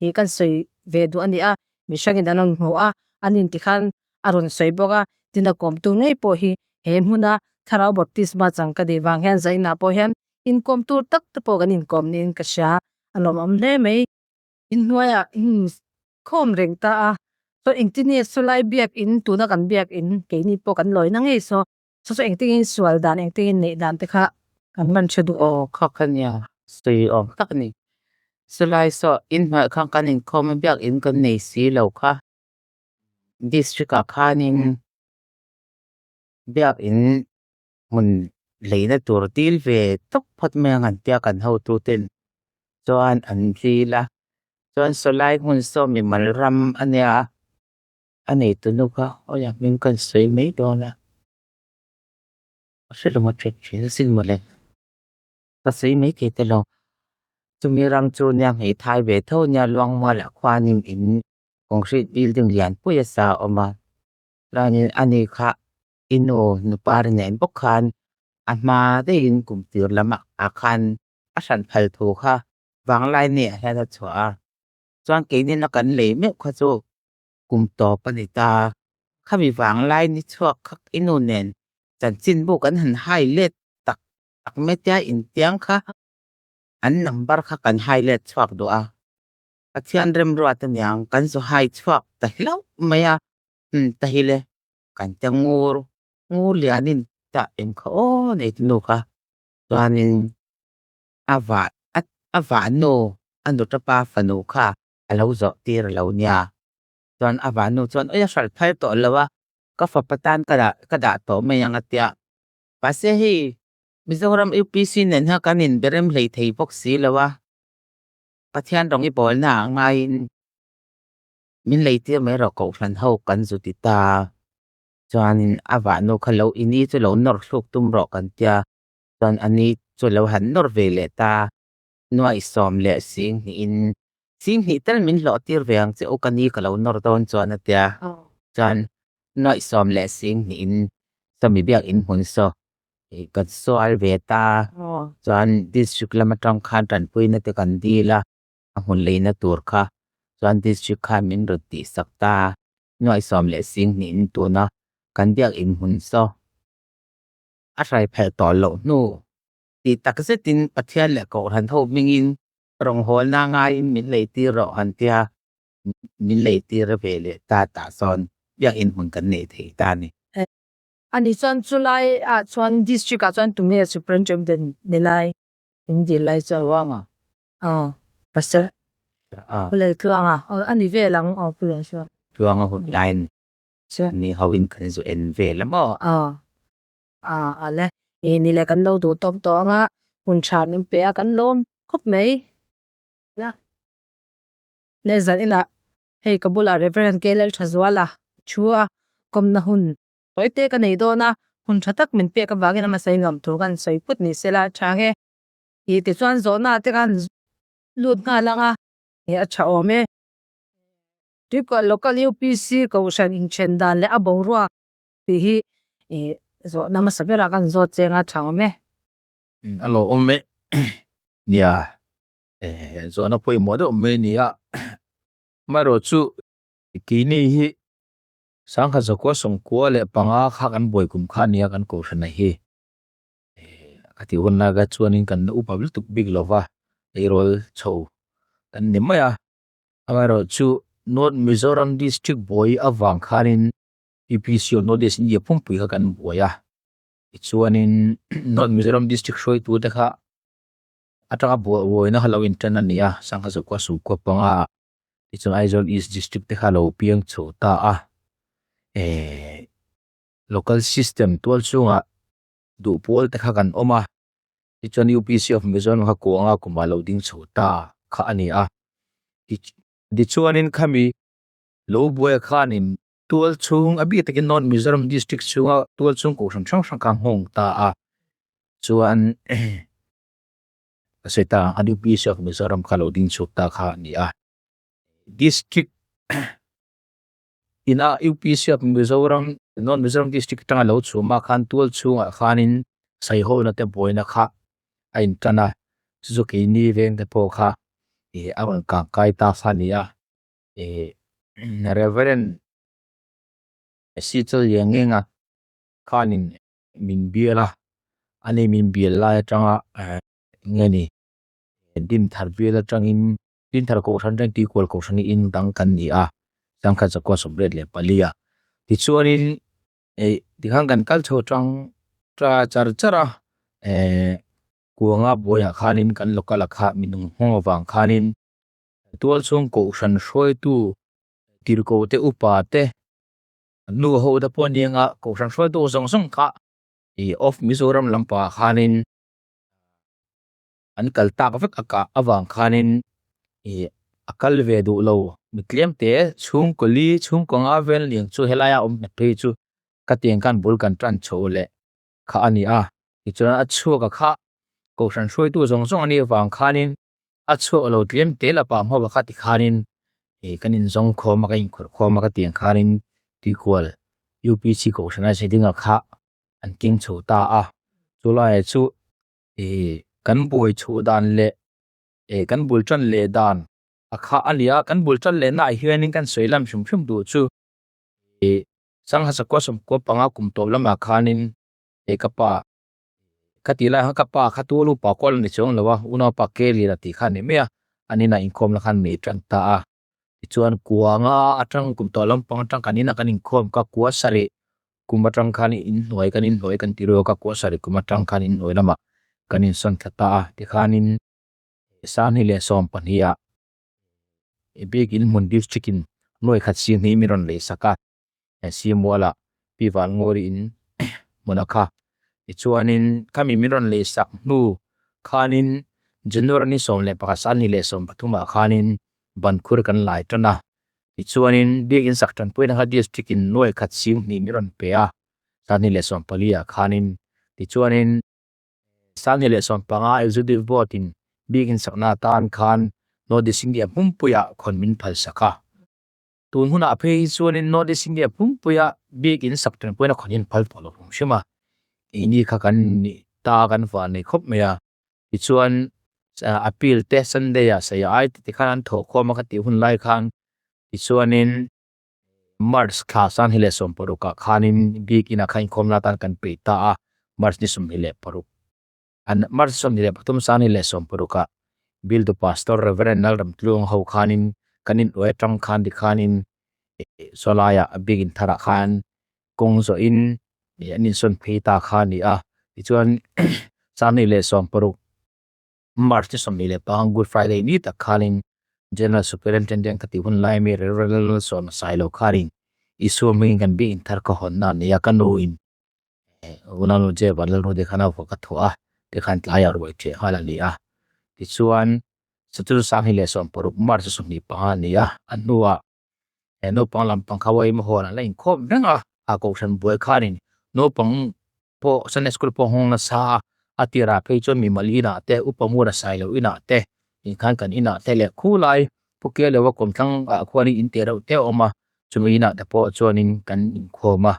ih kan sawi ve duh a ni a mihringin an rawn hmu a an inti khan a rawn sawi bawk a, tin a kawmtu ngei pawh hi he hmuna thlarau baptisma chang ka nih vang hian zainah pawh hian inkawm tur tak te pawh kan inkawm niin ka hria, a lawmawm hle mai. Inhnuaiah inkhawm reng ta a, chuan engtin nge sawlai biakin tuna kan biakin keini pawh kan lawina ngei saw, chu chu engtin nge insual dan engtin nge inneih dan te kha kan hman tha duh. Aw kha kha nia sawi awm tak a ni. Sawlai saw inhnuaiah khan kan inkhawm a biakin kan nei si lo kha. District ah khanin biakin hmun leina tur dil ve tawp phawt mai ang an tia kan hotu ten chuan an dil a, chuan sawlai hmun saw mimal ram a nia a nei tunu kha awi a hming kan sawi mai dawn a, a hre lo a that thin asin mawle ka sawi mai thei ta lo, chumi ram chu nia hmeithai ve tho nia Luangmualah khuanin in. Concrete building lian pui a sa a awm a, chuanin ani kha i nu nupari nen bawk khan a hma daihin kum tir lam ah khan a hran phal thu kha vanglai ni ah hian a chhuah a, chuan keini na kan lei meuh kha chu kum tawp a ni ta, khami vanglai ni chhuak kha i nu nen chanchin bu kan han hai let tak tak mai tia intiang kha an number kha kan hai let chhuak duh a. Pathian remruat aniang kan zu hai chhuak ta hlauh mai a, umm ta hi le kan te ngur ngur lianin ta eng kha aw nei nu kha chuanin a vah a vah nu a nuta pa fanu kha a lo zawh tir a lo nia, chuan a vah nu chuan awi a hralh phal tawh lo a, ka fapa tan ka dah ka dah tawh mai ang a tia, mahse hei Mizoram UPC nen hian kan inberem hlei thei bawk si lo a. Pathian rawng i bawlna ah ngaiin min leitir mai rawh kohhran ho kan zu ti ta. Chuanin a vahnu kha lo i ni chu lo nawr thluk tum rawh kan tia, chuan a ni chu lo han nawr ve leh ta. Nuaih sawm leh singhnihin singhnih tal min hlawh tir ve ang che u ka ni ka lo nawr dawn chuan a tia. Chuan. Nuaih sawm leh sing hnihin sawmi biakinn hmun saw kan sual ve ta. Chuan district lam atang khan tanpuina te kan dil a, a hmun leina tur kha. Chuan district khan min rawn tihsak ta. Nuaih sawm leh sing hnihin tuna kan biakinn hmun saw a hrai phelh tawh loh hnu. Tih tak zetin Pathian leh Kohhran ho hmingin rawnghawlna ngaiin min lei tir rawh han tia min lei tir ve leh ta tah sawn biakinn hmun kan nei thei ta a ni. Ani chuan chulai ah chuan district ah chuan tunge superintendent ni lai in dil lai chuan Tluanga. Aw pastor Aw. Pu Laltluanga aw a ni vel ang aw Pu Laltluanga. Tluanga hun laiin ni ho in kan zu en vel a maw? Aw. A a le. I ni le kan lo duh tawp tawh ang a, hun tha min pe a kan lawm khawp mai. Le zan inah hei ka bulah Reverend K Lalthazuala thu a kawmna hun tawi te ka nei dawn a, hun tha tak min pek avangin a hmasa in lawm thu kan sawi put ni sela tha nge. I tichuan zawhna te khan lut nghal ang a, a tha awm e. Tuikual Local UPC Kohhran inthen dan leh a boruak tih hi zawhna hmasa berah kan zawt cheng a tha awm e. A lo awm e. Nia, zawhna pawimawh deuh mai a ni a. Amaherawhchu keini hi Sangkhat zakua sawmkua leh panga kha kan buai kum kha a nia kan Kohhran hi. Ka tih hun lai kha chuanin kan la upa lutuk bik lova eirawl chho kan ni mai a. Amaherawhchu North Mizoram District buai avang khanin UPC of North East India pumpui kha kan buai a. Tichuanin North Mizoram District hruaitu te kha atanga buaina kha lo intan a ni a, Sangha Zakua Sukua panga ah tichuan Aizawl East District te kha lo piang chho ta a. Local system tual chungah duh pawl te kha kan awm a, tichuan UPC of Mizoram kha kuanga kumah lo ding chho ta kha a ni a. Tichuanin khami lo buai khanin tual chhung a bik takin North Mizoram District chhunga tual chhung kohhran hrang hrang kha nghawng ta a, chuan ka sawi ta ang UPC of Mizoram kha lo ding chhuak ta kha a ni a. District ina UPC of Mizoram North Mizoram District atanga lo chhum ah khan tual chhungah khanin saihawna te buaina kha a intan a, chu chu keini veng te pawh kha ih a rawn kangkai ta kha a ni a. Ih Reverend Sichal Liangenga khanin min bial a, ani min bial lai atanga eng nge ni Dinthar bial atangin Dinthar Kohhran atangin Tuikual Kohhran hi in dang kan ni a, Sangkhat Zakua 84 a. Tichuanin ih tikhan kan kal chho tang ta char char a, eh Kuanga buaiah khanin kan local ah kha minung nghawng avang khanin Tualchhung Kohhran hruaitu tirhkoh te upa te nu ho te pawh anianga Kohhran hruaitu zawng zawng kha ih off Mizoram lampangah khanin an kal tak vek a kah avang khanin ih a kal ve duh lo mi tlem te chhungkaw li chhungkaw nga vel liang chu helaia awm nghet phei chu ka tiang khan bul kan tan chho leh kha a ni a tichuan a chhuak a kha Kohhran hruaitu zawng zawng anih avang khanin a chhuak lo tlem te la pah hmawk a kha ti khanin ih kan inzawng khawm a ka inkhawrh khawm a ka tiang khanin tuikual UPC Kohhran a zeding a kha an keng chho ta a chulaiah chu ih kan buai chhuh dan leh ih kan bul tan leh dan a kha a ni a kan bul tan leh naah hianin kan sawi lam hrim hrim duh chu ih Sangha Sakua sawmkua panga kum tawp lamah khanin ih ka pa ka tih lai khan ka pa kha tu lupa kual a ni chuang lo a unaupa ke lian a tih kha a ni mai a an inah inkhawm la khan nei tan ta a tichuan kuanga atang kum tawh lampang atang kan inah kan inkhawm ka kua sarih kum atang khan inhnuai kan inhnuai kan ti ruak a kua sarih kum atang khan inhnuai lamah kan insawn thla ta a tikhanin sanghnih leh 12 ah biakin hmun district in nuai khat si hnih min rawn lei sak a. Simuala Pi Vanngawri in hmun a kha. Tichuanin khami min rawn lei sak hnu khanin January ni 11 2013 ah khanin bankhur kan lai tan a. Tichuanin biakin sak tanpuina kha district in nuai khat sing hnih min rawn pe a 2014 ah khanin. Tichuanin 2015 Executive Board in biakin sakna atan khan North East India hmumpuiah khawn min phal sak a. Tun hunah phei hi chuanin North East India pumpuia bik in sak ṭanpuina khawn hian phal tawh lo hrim hrim a, keini kha kan nih ta kan van nei khawp mai a. Tichuan appeal te Sunday ah sawi ai ti khan an thawh khawm a ka tih hun lai khan tichuanin March thla 2016 ah khanin bik inah khan inkhawmna atan kan peih ta a, March ni 26. An March 23 2016 ah Bill to Pastor Rev. Lalramtluang ho khanin kan inhnuai atang khan tikhanin sawlaiah a biak in tharah khan kawng zawhin an insawn phei ta kha a ni a. Tichuan 2016 March ni 25 Good Friday ni tak khanin General Superintendent ka tih hun lai mi Rev. Lalsawma Sailo khanin Isua hmingin kan biak in thar ka hawnna a ni a, ka nuin Unau Jevan Lalrudi khan a vuak a thawh a, tikhan tlaiah ruai ṭhiah nghal a ni a. Tichuan, Satur 2016 March 25 a ni a, a hnuah he naupang lampang kha uaim hawn an la inkhawm reng a, a kohhran buai khanin naupang pawh Sunday School pawh nghawng nasa a, a tirah phei chuan mimal inah te, upa mura sai loh inah te, inkhan kan inah te leh khulai Pu Kialeuva kawmthlang ah khuanin in teh reuh te a awm a, chumi inah te pawh chuanin kan inkhawm a.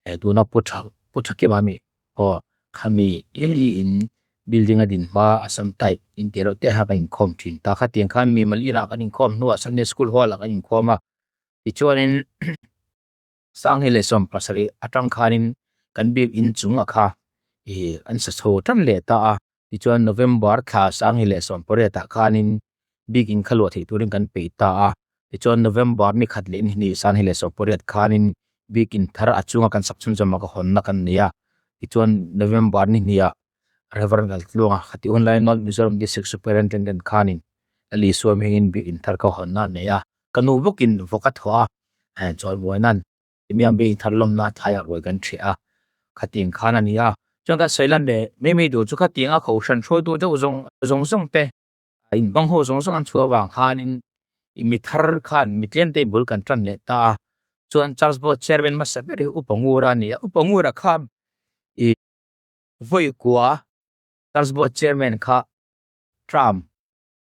Eh tuna pu tha pu tha kim a mi aw khami i in building a din hma Assam type in tih reuh te kha kan inkhawm thin ta khatiang khan mi mal inah kan inkhawm hnuah Sunday school hall ah kan inkhawm a tichuanin 2017 atang khanin kan biak in chung ah kha ih an sa chho tan leh ta a tichuan November thla 2018 ah khanin bik in kha luah theih turin kan peih ta a, tichuan November ni khat leh ni hnih 2018 khanin bik in thar a chunga kan sak chhunzawm a ka hawnna kan nei a, tichuan November ni hnih ah Reverend Laltluanga khati hun lai North Mizoram District Superintendent khanin Lal Isua hmingin bik in thar ka hawnna a nei a, ka nu bawkin vawk a thawh a, chawimawi nan Timiang bik thar lawmna thlaiah ruai kan ṭhiah a, khatiang khan a ni a. Chuan kan sawi lan leh mai mai duh chu khatianga kohhran hruaitu deuh zawng zawng zawng te, inbang ho zawng zawng an chhuah avang khanin mi thar khan mi tlem te bul kan ṭan leh ta a. Chuan Church Board Chairman hmasa ber hi Upa Ngura a ni a, Upa Ngura khan ih vawi kua Church Board Chairman kha term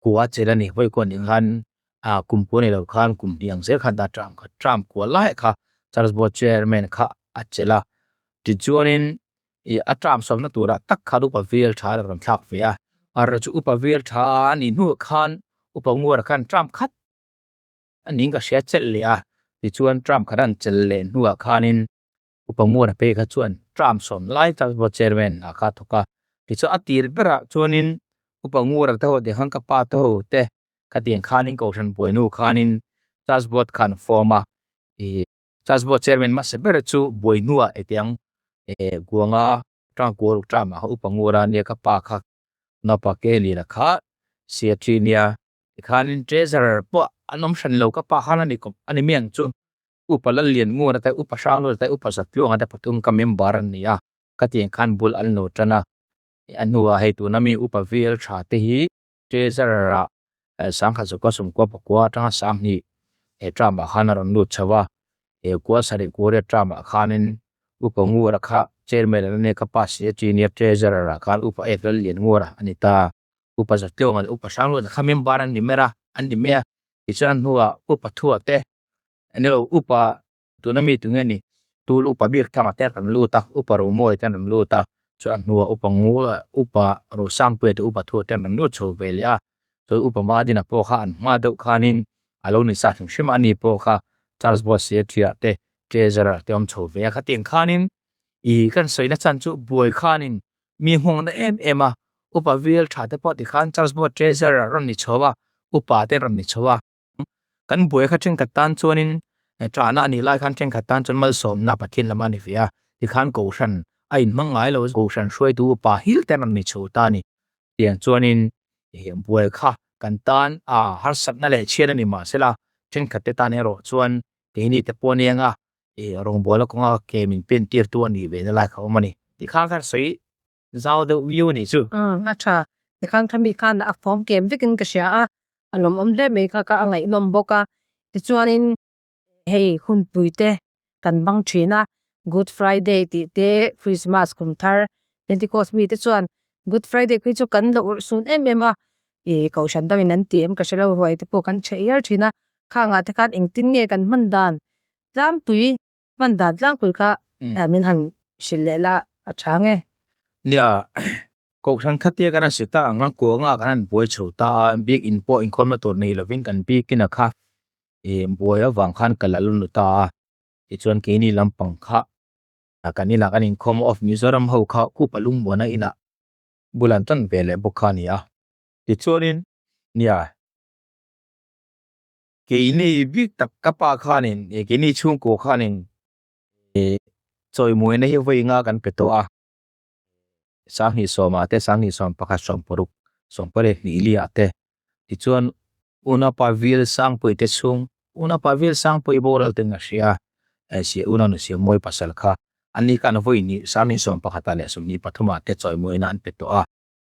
kua chelh a ni, vawi kua nih khan ah kum kua ni lo khan kum hnih ang zel khan ta term kha term kua lai kha Church Board Chairman kha a chelh a, tichuanin ih a term sawmna turah tak khan upa vel tha a rawn thlak ve a, a chu upa vel tha a nih hnuah khan upa nguara khan term khat a niin ka hria chelh leh a, tichuan term khat an chelh leh hnuah khanin Upa Muana phei kha chuan term sawm lai Church Board Chairman ah kha a thawk a, tichuan a tir berah chuanin Upa Ngura te ho te khan ka pa te ho te khatiang khanin Kohhran buainu khanin Church Board khan form a, ih Church Board Chairman hmasa ber chu buaihnuah hetiang eh Guanga term kual term ah kha Upa Ngura nia ka pa kha Naupa Kelly-a kha Secretary nia tikhanin Treasurer pawh an awm hran lo ka pa khan a ni kawp a ni mai ang chu. Upa Lallian Ngura te, Upa Hranglua te, Upa Zatluanga te pathum ka member an ni a, ka tiang khan bul an lo tan a. A hnuah hei tuna mi Upa VL tha te hi Treasurer ah 1999 atanga 2000 he term ah khan a rawn lut chho a, he kua sarih kua riat term ah khanin Upa Ngura kha Chairman an nia ka pa si a Senior Treasurer ah khan Upa F Lallian Ngura a ni ta. Upa Zatluanga leh Upa Hranglua te kha member an ni mer a, an ni mai a. Tichuan a hnuah Upa Thua te Ni lo upa tuna mi tunge ni tul upa bik thanga te an rawn lut a upa ruhmawi te an rawn lut a chuan hnuah upa ngula upa ruhsangpuia te upa thu te an rawn lut chho ve leh a chuan upa madina pawh kha an hma deuh khanin a lo ni sa hrim hrim a ani pawh kha Charles Boss Secretary-ah te Treasurer te awm chho ve a khatiang khanin ih kan sawi na chan chu buai khanin mi nghawng na em em a upa vil tha te pawh tikhan Charles Boss Treasurer rawn ni chho a upa te rawn ni chho a. Kan buai kha thenkhat tan chuanin ṭahna a nih lai khan thenkhat tan chuan malsawmna Pathian lam a ni ve a, tikhan Kohhran a inhmang ngai lo, Kohhran hruaitu upa hil te rawn ni chho ta a ni. Tiang chuanin buai kha kan tan a harsatna leh chhiat a ni mahsela thenkhat te tan erawh chuan keini te pawh nia nga rawngbawlna kawnga ke min pen tirtu a nih ve na lai kha a awm a ni. Tikhan khan sawi Zau deuh viau a nih chu. A tha. Tikhan kha mi khan a fawm kem vekin ka hria a, a lawmawm hle mai kha ka a ngaihnawm bawk a. Tichuanin hei hunpui te kan bang thin a, Good Friday tih te, Christmas kum thar, Pentecost mi te chuan Good Friday khi chu kan la urh sun em em a, ih kohhran dangin an ti em ka hre lo, ruai te pawh kan chhe hial thin a. Khangah te khan engtin nge kan hman dan tlangpui hman dan tlangpui kha min han hrilh leh la a tha nge. Nia, Kohhran khatia kan han hrilh tak ang khan kuanga kan han buai chho ta a, biakinn pawh inkhawmna tur nei lovin kan biakinn a kha buai avang khan ka la lu ta a, tichuan keini lampang kha kan inah kan inkhawm a, of Mizoram ho kha Khupa Lungmuana inah bul an tan ve leh bawk kha a ni a, tichuanin nia. Keini bik tak ka pa khanin keini chhungkaw khanin chawimuaina hi vawi nga kan pe tawh a, Sanghnih sawmah te, Sanghnih 11, 60, 82 liah te tichuan Unapa Vil Sangpui te chhung Unapa Vil Sangpui boral ten a hria Unanu Siammawi pasal kha ani khan vawi hnih Sanghnih 11 ah leh 23 ah te chawimuaina an pe tawh a.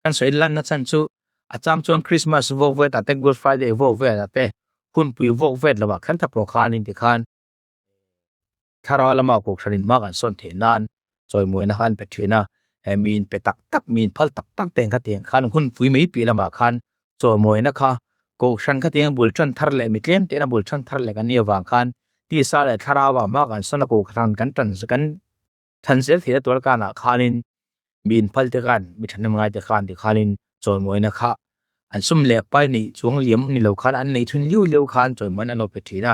Kan sawi lanna chhan chu a chang chuan Christmas vawk vet ah te Good Friday vawk vet ah te hunpui vawk vet lovah khan ta pawh khan in tikhan thlarau lama kohhran in hma kan sawn theih nan chawimuaina kha an pe thin a, he mi in pe tak tak mi in phal tak tak te kha tiang khan hunpui mai piah lamah khan chawimuaina kha kohhran kha tiang bul tan thar leh mi tlem tena bul tan thar leh kan nih avang khan tisa leh thlarau ah hma kan sawn a kohhran kan tan kan Than zel theihna tur kanah khanin mi inphal te khan mi thahnem ngai te khan tikhanin chawimuaina kha an sum leh pai neih chuang liam ni lo khan an nei thun liu liu khan chawimuaina an lo pe thin a.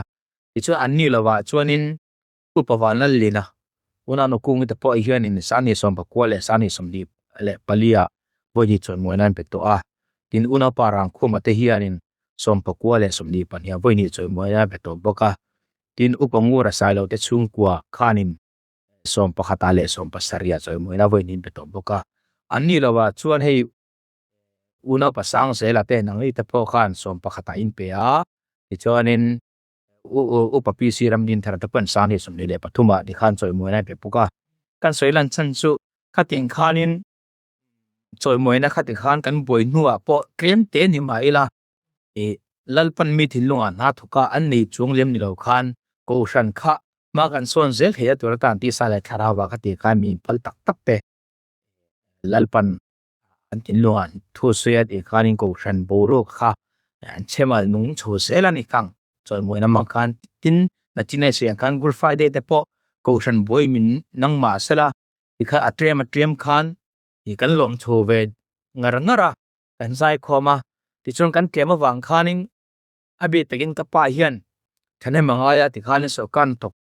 Tichuan an ni lovah chuanin Upa Vanlalliana Unau Kungi te pawh hianin Sani 19 leh Sani 24 ah vawi chawimuaina an pe tawh a. Tin Unaupa Rangkhuma te hianin 19 leh 22 ah vawi chawimuaina an pe tawh bawk a. Tin Upa Ngura Sailote chhungkua khanin 11 ah leh 70 ah chawimuaina vawiin in pe tawh bawk a. An nih lovah chuan hei unau pasang zela te nangni te pawh khan 11 ah in pe a, tichuanin upa PC Ramdinthara te pawh an sang hi 23 ah tikhan chawimuaina in pe bawk a. Kan sawi lan chhan chu khatin khanin chawimuaina khati khan kan buai hnuah pawh tlem te ni mah ila ih Lalpan mi thinlungah hna thawk a an nei chuang lem ni lo khan Kohhran kha hma kan sawn zel thei a tur atan tisa leh thlarau ah ka tih khan mi inphal tak tak te Lalpan an thinlungah thu sawi a tih khanin Kohhran boruak kha an chhemal nung chho zel a ni kang chawimuaina hmang khan tin nachinai sawi ang khan Good Friday te pawh Kohhran buai min nangmah sela tikhan a tlem a tlem khan ih kan lawm chho ve ngar ngar a. Kan zaikhawm a, tichuan kan tlem avang khanin a bik takin ka pa hian thahnem a ngai a tikhanin sawrkar hnathawk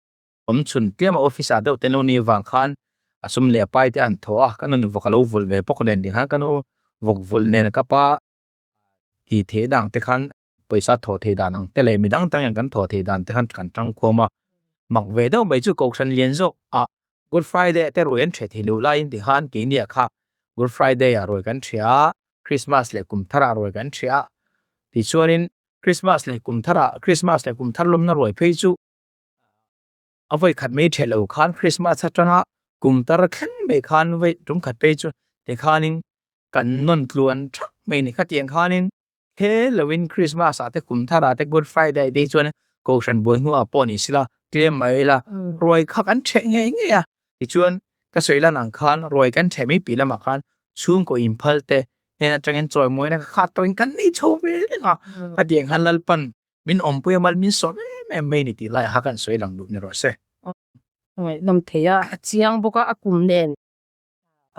awm chhun tlem a office ah deuh te lo ni avang khan a sum leh a pai te an thaw a, ka nun vawk a lo vulh ve bawk nen tikhan ka nu vawk vulh nen ka pa tih theih dang te khan pawisa thawh theih dan ang te leh midang dang hian kan thawh theih dan te khan kan tangkhawm a, mak ve deuh mai chu kohhran lian zawk ah Good Friday te ruai an ṭheh thei loh laiin tikhan keini ah kha Good Friday ah ruai kan ṭheh a, Christmas leh kum thar ah ruai kan ṭheh a, tichuanin Christmas leh kum thar ah Christmas leh kum thar lawmna ruai phei chu a vawi khat mai ṭheh lo khan Christmas atanga kum tar thleng mai khan vawi tum khat phei chu tikhanin kan nawn tluan ṭhak mai a ni. Khatiang khanin He loin Christmas ah te kum thar ah te Good Friday te hi chuan Kohhran buai hnuah pawh ni sila tlem mai ila ruai kha kan ṭheh ngei ngei a, tichuan ka sawi lan ang khan ruai kan ṭheh mai piah lamah khan chhungkaw inphal te hnen atangin chawimuaina ka khat tawhin kan nei chho ve reng a, khatiang khan Lalpan min awmpui a mal min sawm em em mai ni tih laiah kha kan sawi lang duh ni rawh se. Ngaihnawm thei a, a chiang bawk a, a kum nen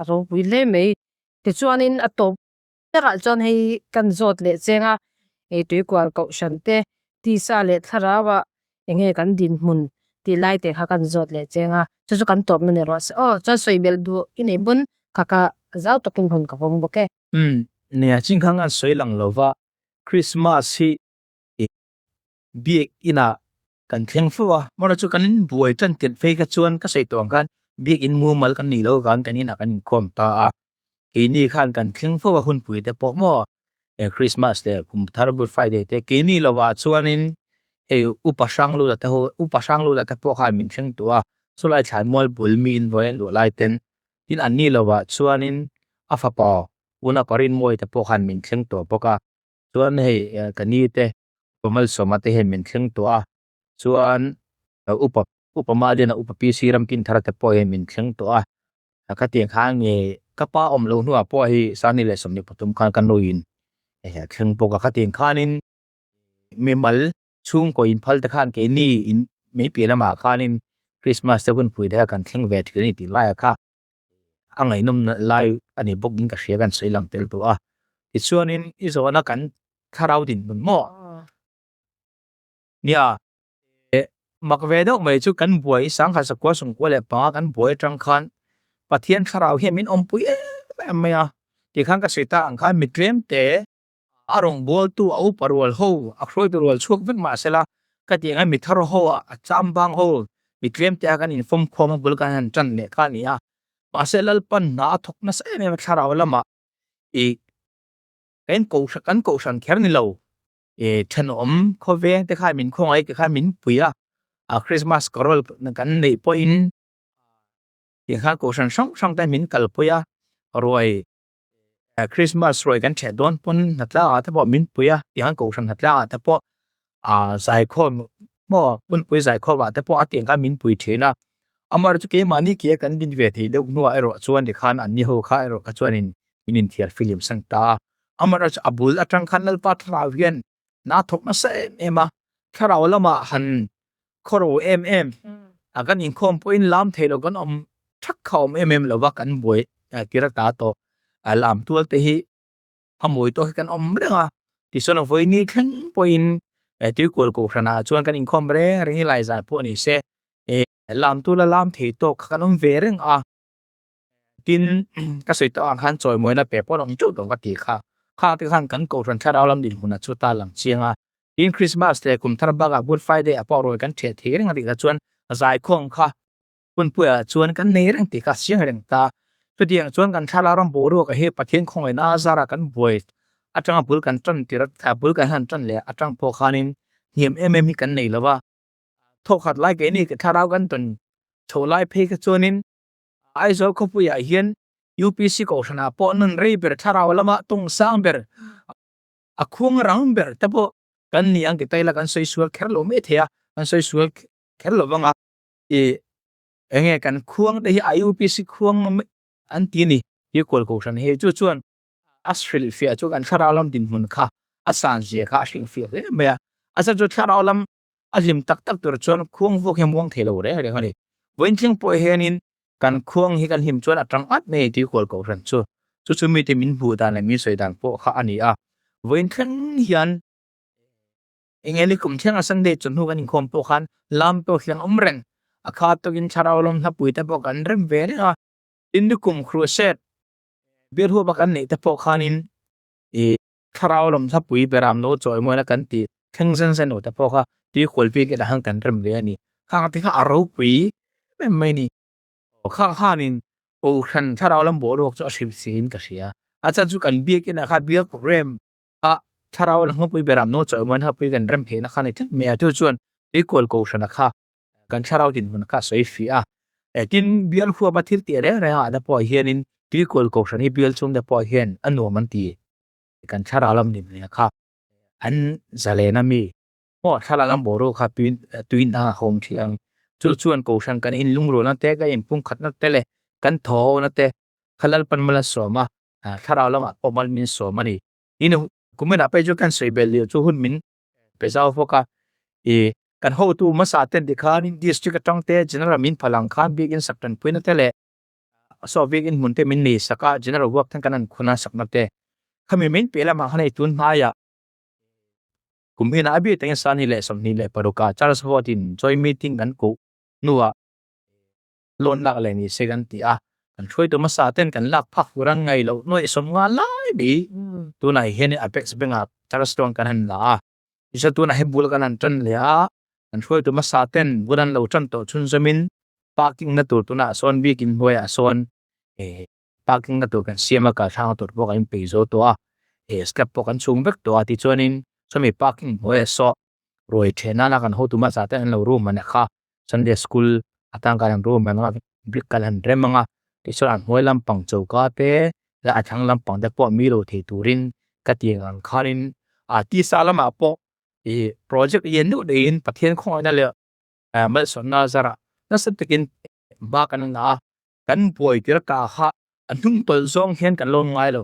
a ropui hle mai. Tichuanin a tawp Berah chuan hei kan zawt leh cheng a, hei tuikual kohhran te, tisa leh thlarau ah enge kan dinhmun tih lai te kha kan zawt leh cheng a, chu chu kan tawpna ni rawh se aw, chuan sawi belh duh i nei pawn kha ka zau takin hun ka vawng bawk e. Umm, nia chingkhang an sawi lang lova, Christmas hi Biakinn ah kan thleng fo a, mawra chu kan buai tan tirh phei kha chuan ka sawi tawh ang khan Biakinn mumal kan nih loh avang kan inah kan inkhawm ta a, keini khan kan thleng fo a hunpui te pawh maw Christmas leh kum thar Good Friday te keini lovah chuanin hei Upa Hranglula te ho Upa Hranglula te pawh khan min thleng tawh a, chulai thlaimual bul mi invawi an luah lai ten tin anni lovah chuanin a fapa Una Parinmawii te pawh khan min thleng tawh bawk a. Chuan hei ka ni te Upa Malsawma te hian min thleng tawh a, chuan Upa Upa Maliana Upa PC Ramkinthara te pawh hian min thleng tawh a, khatiang khan nge ka pa awm loh hnuah pawh hei Sani leh 23 khan ka nuin a thleng bawk a, khatiang khanin mimal. Chhungkaw inphal te khan keini in mai piah lamah khanin Christmas te hunpui te kha kan thleng ve thin a ni tih laiah kha a ngaihnawm lai a ni bawk in ka hria kan sawi lang tel tawh a. Tichuanin i zawhna kan thlarau dinhmun maw? Nia, mak ve deuh mai chu kan buai sangkhat sakua sungkua leh panga kan buai atang khan Pathian thlarau hian min awmpui em em mai a. Tikhan ka sawi tak ang khan mi tlem te a rawngbawltu a upa rual ho a hruaitu rual chhuak vek mah sela ka tih ang mi thar ho a chambang ho mi tlem te a kan infawm khawm a bul kan han tan leh kha a ni a. Mahse Lalpan hna a thawk nasa em em a thlarau lamah i kan kohhran kan kohhran kher ni lo i thenawm khawveng te khan min khawngaih te khan min pui a, a Christmas carol kan neih pawhin tikhan kohhran hrang hrang te min kalpui a ruai Christmas ruai kan ṭheh dawn pawn hnatlak ah te pawh min pui a tiang kohhran hnatlak ah te pawh ah zaikhawm maw hunpui zaikhawm ah te pawh a tiang khan min pui ṭhin a amaherawhchu keimahni ke a kan din ve theih deuh hnuah erawh chuan tikhan anni ho kha erawh kha chuanin min inthiar filim sang ta a amaherawhchu a bul aṭang khan Lalpa thlarau hian hna thawk nasa em em a thlarau lamah han khawro em em a kan inkhawm pawhin lam theih loh kan awm thak kha awm em em lova kan buai tir a ta tawh a lam tual te hi a mawi tawk hi kan awm reng a tichuan a vawi ni thleng pawhin tuikual kohhran ah chuan kan inkhawm reng reng hi laizah pawh ni se lam tuala lam thei tawk kha kan awm ve reng a. Tin, ka sawi tawh ang khan chawimawina pe pawh an awm teuh tawh ka ti kha. Khang te khan kan Kohhran Thlarau lam dinhmunah chu ta lang chiang a. Tin, Christmas leh kum thar bakah Good Friday ah pawh ruai kan ṭhiah thei reng a tih kha chuan zaikhawm kha hunpuiah chuan kan nei reng tih kha a chiang reng ta. Chutiang chuan kan Thlarau ram boruak ah hi Pathian khawngaihna a zarah kan buai atanga bul kan ṭan tir a, bul kan han ṭan leh atang pawh khanin hniam em em hi kan nei lo va. Thawkhat lai keini Thlarau kan tawn chho lai phei kha chuanin Aizawl khawpuiah hian UPC kohhranah pawh nun rei ber thlarau lama tung sang ber, a khuang rang ber te pawh kan ni ang ti ta ila kan sawi sual kher lo mai thei a, kan sawi sual kher lo vang a. I enge kan khuang te hi a UPC khuang an ti a ni, Tuikual kohhran hi chu chuan a hrilhfiah chu kan thlarau lam dinhmun kha a san zia kha a hrilhfiah hle mai a, a chhan chu thlarau lam a hlim tak tak tur chuan khuang vuak hi a muang thei lo reng reng a ni. Vawiin thleng pawh hianin kan khuang hi kan hlim chuan a tang at mai a ni tih hual kohhran chu. Chu chu mite min hmuh dan leh min sawi dan pawh kha a ni a. Vawiin thleng hian eng nge ni kum thlenga Sunday chawhnu kan inkhawm pawh khan lam pawh hian awm reng a kha tawkin thlarau lawm hlapui te pawh kan rem ve reng a. Tin nikum crusade bialhuapa kan neih te pawh khanin ih Thlarau lam hlapui beram lo chawi mual a kan tih thleng zen zen lo te pawh kha tui kual bik in a hang kan rem ve a ni. Khang te kha a ropui em em mai a ni. Khang khanin Kohhran thlarau lam boruak chu a hrilh si in ka hria. A chan chu kan biak inah kha biak rem a thlarau lam hlapui beram no chawi mual hlapui kan rem theihna kha a ni tlat mai a. Chu chuan tui kual Kohhrana kha kan thlarau dinhmun kha a sawi fih a. Tin, bial huama thil tih reng reng ah te pawh hianin tui kual Kohhran hi bial chhung te pawh hian a nuam an ti. Kan thlarau lam dinhmun kha an zalen a mi maw thlarau lam boruak kha tui tui hna a hawm thin ang. Chu chuan Kohhran kan inlungrualna te, kan inpumkhatna te leh kan thawhona te kha Lalpan mal a sawm a, thlarau lamah pawh mal min sawm a ni. Tin, kuminah pawh chu kan sawi belh leh chu hun min pe zau bawk a, ih kan hotu hmasa ten tikhanin district atang te general min phalh ang khan biakin sak tanpuina te leh saw biakin hmun te min nei sak a general work ten kan han khun a sakna te khami min piah lamah khan hei tun hmaiah kum hian a bik takin sani leh 26 ah Charles Vote in joint meeting kan kuh hnuah loan lak leh ni se kan ti a kan hruaitu hmasa ten kan lak phak tur an ngaih loh nuaih 50 lai mai tunah hian Apex Bank ah Charles loan kan han la a. Tichuan tunah hi bul kan han tan leh a, kan hruaitu hmasa ten bul an lo tan tawh chhunzawmin parking na tur tunah sawn biakin hnuaiah sawn parking na tur kan siam a, kalthlangna tur pawh kan inpeih zo tawh a, step pawh kan chhung vek tawh a, tichuanin sawmi parking hnuaiah saw ruai then nana kan hotu hmasa ten an lo room a kha Sunday school atan kan han room ang a, brick kan han rem ang a, tichuan a hnuai lampang choka te leh a thlang lampang te pawh mi lo thei turin ka ti ang khanin a tisa lamah pawh ih project lian deuh deuhin Pathian khawngaihna leh malsawmna zarah nasa takin hma kan la a, kan buai tir ka kha a hnung tawlh zawng hian kan lo ngai lo.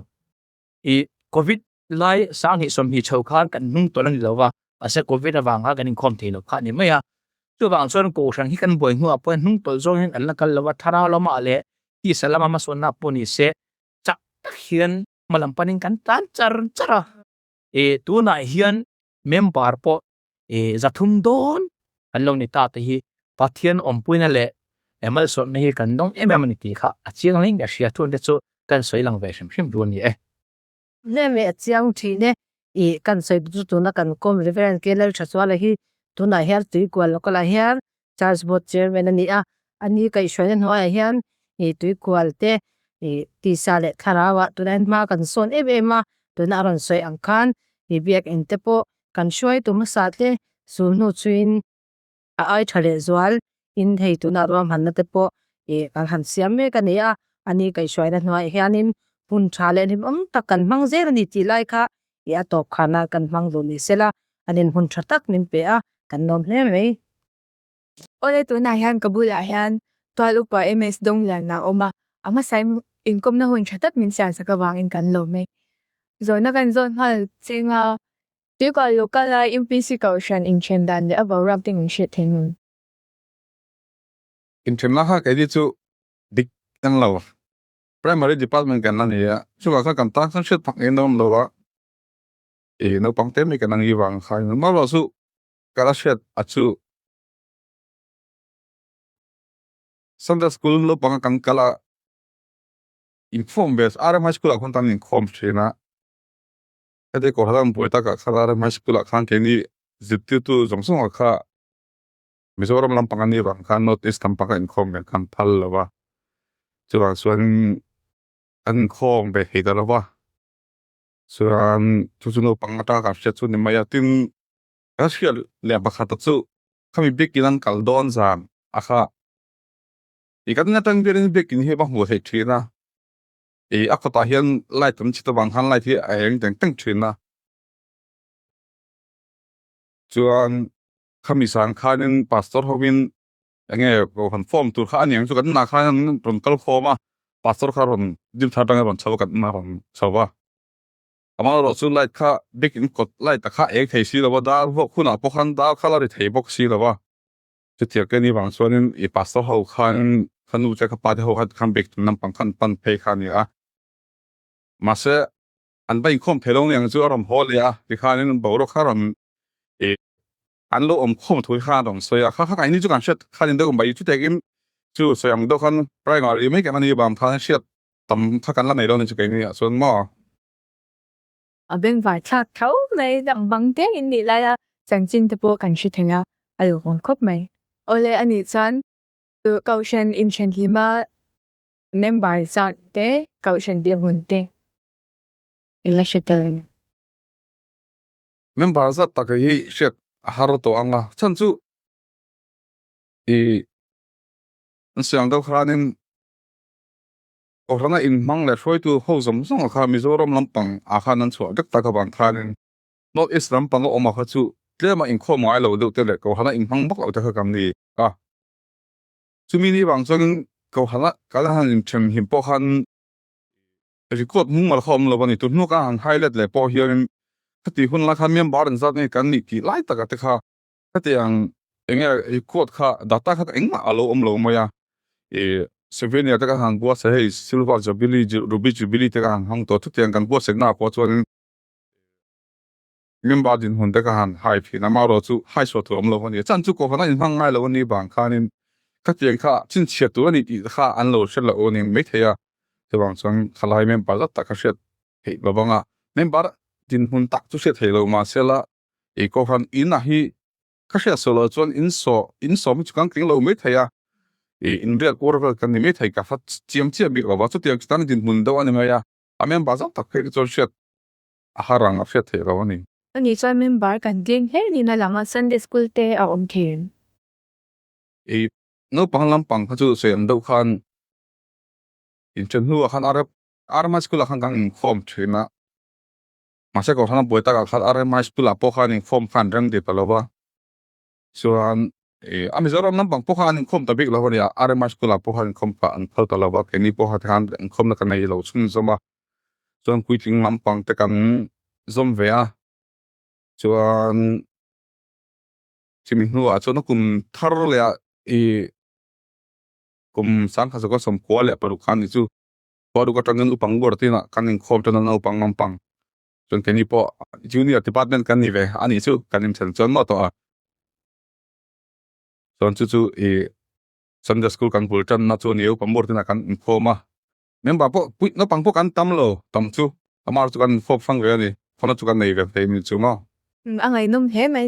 Ih covid lai 2020 chho khan kan hnung tawlh a ni lo va. Mahse Covid avang kha kan inkhawm thei lo kha a ni mai a. Chuvang chuan Kohhran hi kan buai hnuah pawhin hnung tawlh zawngin kan la kal lo a, thlarau lamah leh tisa lama hmasawnna pawh ni se chak tak hian hma lam panin kan tlan char char a. E tunah hian member pawh e 300 dawn kan lo ni ta te hi Pathian awmpuina leh malsawmna hi kan dawng em em a ni tih kha a chiang hle in ka hria. Chungte chu kan sawi lang ve hrim hrim duh a ni e. Hle mai a chiang thin e. Ih kan sawi chu tuna kan kawm Reverend K Lalthachuala hi tunah hian Tuikual local ah hian Church Board Chairman a ni a, ani kaihhruaina hnuaiah hian ih Tuikual te ih tisa leh thlarau ah tunah hian hma kan sawn em em a, tuna a rawn sawi ang khan ih biakinn te pawh kan hruaitu hmasa te sulhnu chhuiin a ai tha leh zual in hei tunah ruahmanna te pawh ih kan han siam mek a ni a, ani kaihhruaina hnuaiah hianin hun tha leh hlimawm tak kan hmang zel a ni tih lai kha ih a tawp khana kan hmang duh ni sela anin hun tha tak min pe a, kan lawm hle mai. Awle tunah hian ka bulah hian tual upa MS Dawngliana a awm a, a hmasain inkawmna hun tha tak min siamsak avangin kan lawm e. Zawhna kan zawn nghal cheng a, Tuikah local a UPC kohhran inthen dan leh a boruak te min hriat thei nun. Inthen la kha keini chu dik an lo. Primary department kan la ni a, chuvang chuan kan tan chuan hriat phak ngei an awm lo a, ih naupang te mai kan ang i vang kha in awm lo chu ka la hriat a chu Sunday school naupang a kan kal a, inkhawm ve RM High School ah khawn tan inkhawm thin a. Heti Kohhran buai takah khan RM High School ah khan keini zirtirtu zawng zawngah kha Mizoram lampang a nih vang khan North East lampang a inkhawm ve khan phal lo va, chuvang chuan an inkhawm ve thei ta lo va, chuan chu chu naupang atanga kan hriat chu a ni mai a, tin kan hriat leh pakhat chu khami biakin an kal dawn zan a kha ih kan atang bialin biakin hi va hmuh theih thin a. Ih a kawtah hian light an chhit avang khan light hi a eng teng teng thin a, chuan khami sang khanin pastor hovin enge kohhran form tur kha a niang chu kan inah khan an rawn kal khawm a, pastor kha rawn gym thar atangin a rawn chho a kan inah a rawn chho a, amaherawh chu light kha biakin kawt light a kha a eng thei si lo a, dar vuak hunah pawh khan dar kha la ri thei bawk si lo a. Chutiang te ni vang chuanin i pastor ho khan ka nu te ka pa te ho khan khan bek tum lampang khan pan phei kha a ni a. Mahse an va inkhawm thei lo niang chu a rawn haw leh a, tikhanin boruak kha rawn i an lo awm khawm thu kha a rawn sawi a, kha kha kaini chu kan hriat khan in deuh mai chutiangin chu sawi ang deuh khan primary mai kan ani vang khan hriat tam kha kan la nei lo ni chu keini ah chuan maw. A bengvar thlak tho mai, dang bang te in nih lai a chanchin te pawh kan hre thei a, a lo awm khawp mai. Awle a nih chuan Kohhran inthenhlima member zat te, Kohhran dinhmun te i la hre tel em? Member zat tak hi hriat a har tawh ang a, chhan chu i an sawi ang deuh khanin Kohhrana inhmang leh hruaitu ho zawng zawng kha Mizoram lampang ah khan an chhuah vek tak avang khanin North East lampang a awm a kha chu tlema inkhawm ngai lo deuh te leh Kohhrana inhmang vak lo te kha kan ni a. Chumi ni vang chuan Kohhrana kal han inthen hlim pawh khan record mumal kha awm lo a ni. Tun hnu ka han highlight leh pawh hianin khati hun lai khan member an zat nge kan nih tih lai taka te kha Khatiang enge record kha data kha engmah a lo awm lo mai a, ih souvenir te ka han buatsaih hei silver jubilee ruby jubilee te ka han hmang tawh chutiang kan buatsaihna ah pawh chuanin member dinhmun te ka han hai thin a, amaherawh chu hai chhuah tur a awm lo a ni. Chan chu kohhran a inhmang ngai lo a nih vang khanin khatiang kha chhinchhiah tur a ni tih kha an lo hre loh a ni maithei a, chuvang chuan khalai member zat tak kha hriat theih lo vang a, member dinhmun tak chu hriat theih loh mahsela Ei kohhran in a hi ka hriat sawi loh chuan in saw in sawm hi chu kan tling lo mai thei a, ih in riat kuar vel kan ni mai thei ka hrat chiam chiah bik lo va, chutiang chu tan dinhmun deuh a ni mai a, a member zau tak phei te chuan hriat a har ang a hriat theih lo a ni. Ani chuan member kan tling hle niin a lang a, Sunday school te a awm thin. Ih naupang lampang kha chu sawi ang deuh khan inthen hnuah khan Arma school ah khan kan inkhawm thin a. Mahse Kohhran a buai takah khan RMI School ah pawh khan inkhawm kha an reng dip ta lo va, chuan ih a Mizoram lampang pawh kha an inkhawm ta bik lo a nia, RMI School ah pawh khan inkhawm kha an phal ta lo va, keini pawh kha tikhan inkhawmna kan nei lo chhunzawm a, chuan puitling lampang te kan zawm ve a, chuan. Chumi hnuah chuan a kum thar leh ah ih kum 1996 khan ni chu Khuaruk atangin upang ber tinah kan inkhawm tan a naupang lampang chuan keini pawh junior department kan ni ve a nih chu kan inthen chuan maw tawh a. Chuan chu chu ih Sunday school kan bul tanna chu a ni a upang ber tinah kan inkhawm a. Member pawh puih naupang pawh kan tam lo tam chu amah chu kan inkhawm hrang ve a ni khawna chu kan nei ve thei ni chu maw. A ngaihnawm hle mai.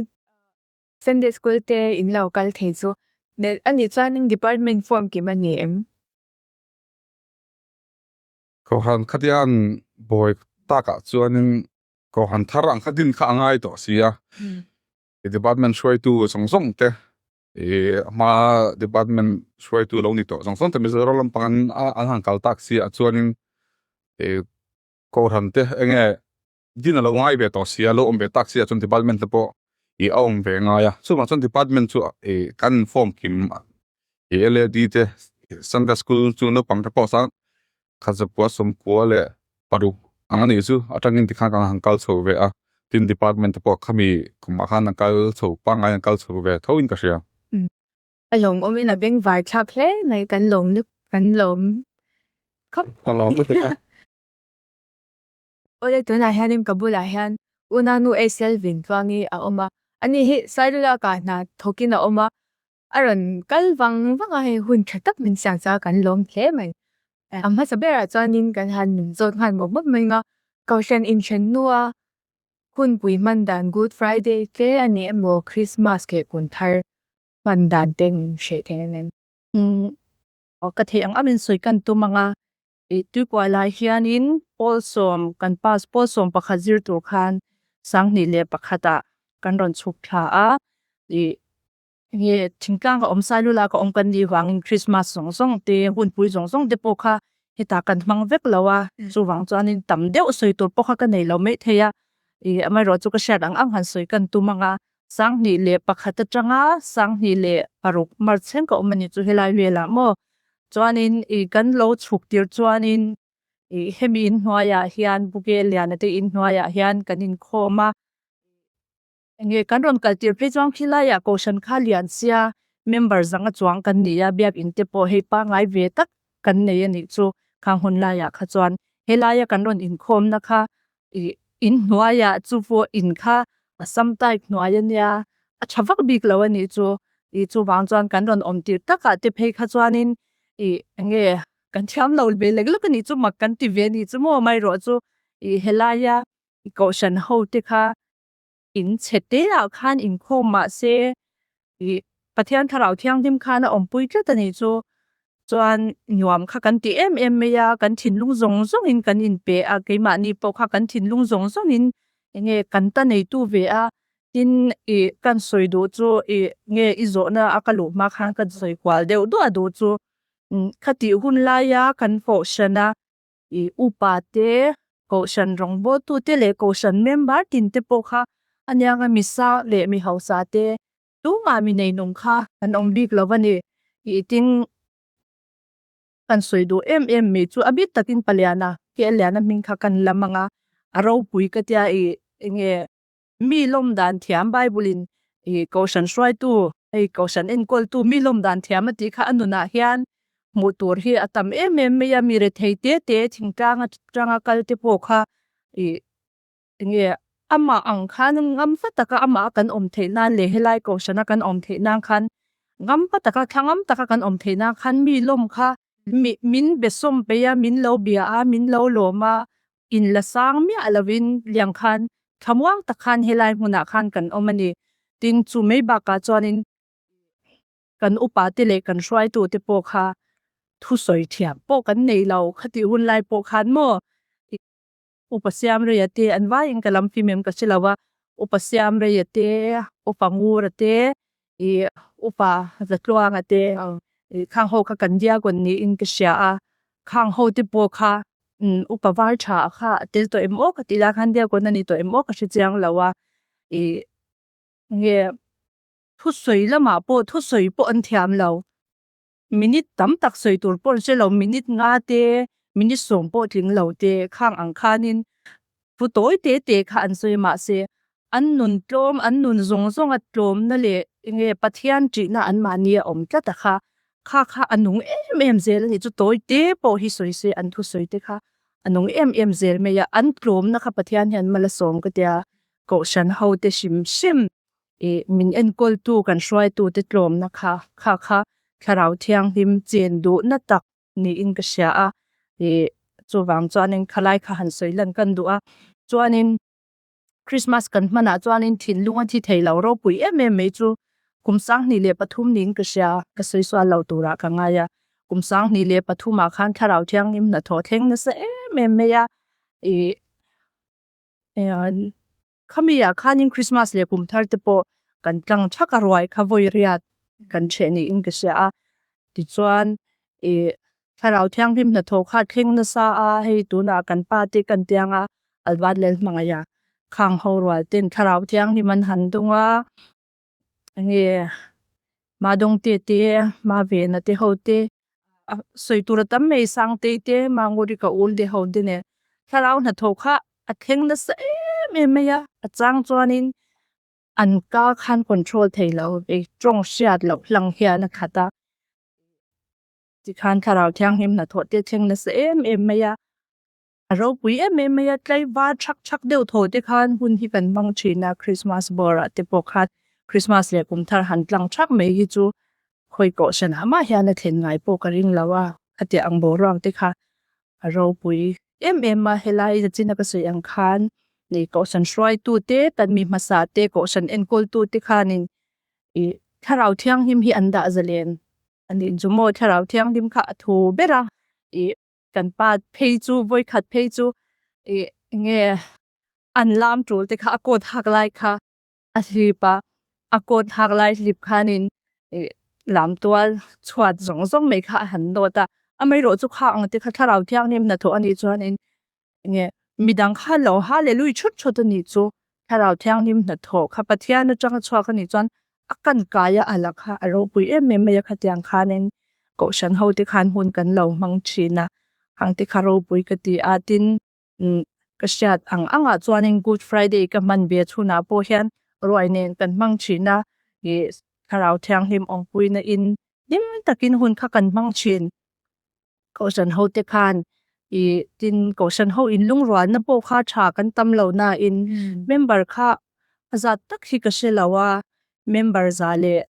Sunday school te in lo kal thei chu a nih chuan department form kim a ni em? Kohhran khatia an buai takah chuanin Kohhran thar ang kha din kha a ngai tawh si a, department hruaitu zawng zawng te ih a hma department hruaitu lo ni tawh zawng zawng te Mizoram lampang an an han kal tak si ah chuanin ih Kohhran te eng nge din a lo ngai ve tawh si a, lo awm ve tak si ah chuan department te pawh ih a awm ve ngai a, chuvang chuan department chu ih kan form kim ih LAD te Sunday school chu naupang te pawh sang 1996 ang a nih chu atangin tikhan kan han kal chho ve a, tin department te pawh khami kumah khan an kal chho pangngai an kal chho ve tho in ka hria. A lawmawmin a bengvar thlak hle mai kan lawm lutuk kan lawm khawp. Ka lawm lutuk a. Awle tunah hianin ka bulah hian unanu Aisel Vintluangi a awm a, ani hi Sailula kah hna thawkin a awm a, a rawn kal vang vang a hei hun tha tak min siam chuan kan lawm hle mai. A hmasa berah chuanin kan han min zawt nghal mawp mawp mai a, Kohhran inthen hnua hunpui hman dan Good Friday te a ni emaw Christmas leh kum thar hman dan te min hreh thei a ni. Ka theih ang amin sawi kan tum ang a, I tuikual lai hianin pawl sawm kan pass pawl 11 zir tur khan 2001 ah kan rawn chhuk thla a, i nge thingtlang ka awm sailula ka awm kan nih vangin Christmas zawng zawng te hunpui zawng zawng te pawh kha hetah kan hmang vek lo a, chuvang chuanin tam deuh sawi tur pawh kha ka nei lo mai thei a, i amaherawh chu ka hriat ang ang han sawi kan tum ang a, 2001 atanga 2006 March thleng ka awm a ni chu helai velah maw. Chuanin i kan lo chhuk tir chuanin i hemi inhnuaiah hian Buke Liana te inhnuaiah hian kan inkhawm a. Enge kan rawn kal tir phei chuan khilaiah Kohhran kha lian sia member zanga chuang kan ni a, biakinn te pawh hei pangngai ve tak kan nei a nih chu khang hun laiah kha chuan helaia kan rawn inkhawmna kha i inhnuaiah chu pawh in kha a sam type hnuai a nia a tha vak bik lo a nih chu i chuvang chuan kan rawn awm tir takah te phei kha chuanin i enge kan thiam lo ve lek lek a nih chu mak kan ti ve a nih chu maw amaherawh chu i helaia i kohhran ho te kha in chhe te ah khan inkhawm mah se ih Pathian Thlarau Thianghlim khan a awmpui tlat a nih chu. Chuan nuam kha kan ti em em mai a, kan thinlung zawng zawng in kan inpe a, keimahni pawh kha kan thinlung zawng zawng in enge kan ta neitu ve a, tin ih kan sawi duh chu ih nge i zawhna a ka luh hma khan ka sawi kual deuh duah duh chu khatih hun laia kan kohhran a I upa te, Kohhran rawngbawltu te leh Kohhran member tin te pawh kha a nianga mi sa leh mi hausa te tumah mi neinung kha an awm bik lo a ni. I tin kan sawi duh em em mai chu a bik takin Paliana, Keliana hming kha kan lam ang a, a ropui ka tia i enge Mi lawm dan thiam Bible in i Kohhran hruaitu hei Kohhran enkawltu mi lawm dan thiam a tih kha a nunah hian hmuh tur hi a tam em em mai a, mi rethei te te thingtlang atanga kal te pawh kha i enge amah ang khan ngam va taka amah a kan awm theih nan leh helai Kohhran a kan awm theih nan khan ngam va taka thla ngam taka kan awm theih nan khan mi lawm kha mi min be sawm peih a, min lo bia a, min lo lawm a, in la sang miah lovin liang khan thlamuang tak khan helai hmunah khan kan awm a ni. Tin, chu mai bakah chuanin kan upa te leh kan hruaitu te pawh kha thusawi thiam pawh kan nei lo khatih hun lai pawh khan maw Upa Siamreia te an vaiin ka lam fim em ka hre lo a, Upa Siamreia te, Upa Ngura te, ih Upa Zatluanga te ih khang ho kha kan diagon niin ka hria a, khang ho te pawh kha Upa var tha kha a tel tawh em aw ka tih lai khan diagon a ni tawh em aw ka hre chiang lo a, ih nge thusawi lamah pawh thusawi pawh an thiam lo. Minute tam tak sawi tur pawh an hre lo, minute nga te, minute 10 pawh tling lo te khang ang khanin thu tawi te te kha an sawi mahse an nun tlawm, an nun zawng zawnga tlawmna leh. Enge Pathian ṭihna anmahni a awm tlat a kha, kha kha a nung em em zel a ni chu tawi te pawh hi sawi se an thusawi te kha a nung em em zel mai a, an tlawmna kha Pathian hian mal a sawm ka tia Kohhran ho te hrim hrim ih min enkawltu kan hruaitu te tlawmna kha kha kha thlarau thianghlim chen duhna tak niin ka hria a, ih chuvang chuanin khalai kha han sawi lan kan duh a, chuanin Christmas kan hmanah chuanin thinlung a thi thei lo ropui em em mai chu kum 2003 niin ka hria, ka sawi sual lo turah ka ngai a, kum 2003 ah khan thlarau thianghlim hnathawh thleng nasa em em mai a, ih khami ah khanin Christmas leh kum thar te pawh kan tlang thak a ruai kha vawi riat kan ṭheh niin ka hria a, tichuan ih Thlarau Thianghlim hnathawh kha thleng nasa a, hei tunah kan pa te kan tiang a, Alvat lel hmangaih a, khang ho rual ten Thlarau Thianghlim an han dung a, enge Madawng te te, Mavena te ho te, a sawi tur a tam mai Sangtei te, Manguri ka ul te ho te nen Thlarau hnathawh kha a thleng nasa em em mai a, a chang chuanin an ka khan control thei lo, tawng hriat loh hlang hian a khat a. Tikhan Thlarau Thianghlim hnathawh te thleng nasa em em mai a, a ropui em em mai a, tlaivar thak thak deuh thaw te khan hun hi kan hmang thin a, Christmas bawrah te pawh khan Christmas leh kum thar han tlang thak mai hi chu khawi kohhran ah mah hian a thlen ngai pawh ka ring lo a, khatiang ang boruak te kha a ropui em em a, helai zachina ka sawi ang khan nei kohhran hruaitu te, kan mi hmasa te, kohhran enkawltu te khanin ih Thlarau Thianghlim hi an dah zalen A nih chu maw Thlarau Thianghlim kha a thu ber a, ih kan pa phei chu vawi khat phei chu ih enge an lam tul te kha a coat hak lai kha a hlip a, a coat hak lai hlip khanin ih lam tual chhuat zawng zawng mai kha a han nawt a, amaherawh chu kha ang te kha Thlarau Thianghlim hnathawh a nih chuanin Nge, midang kha lo hallelui thut thut a nih chu, Thlarau Thianghlim hnathawh kha Pathian atanga chhuak a nih chuan a kan kai a, a la kha a ropui em em mai a, khatiang khanin Kohhran ho te khan hun kan lo hmang thin a, hang te kha ropui ka ti a, tin ka hriat ang angah chuanin Good Friday ka hman ve chhunah pawh hian ruai nen kan hmang thin a, ih Thlarau Thianghlim awmpuina in hlim takin hun kha kan hmang thin. Kohhran ho te khan ih tin Kohhran ho in lungrualna pawh kha tha kan tam lo na in member kha a zat tak hi ka hre lo a, member za leh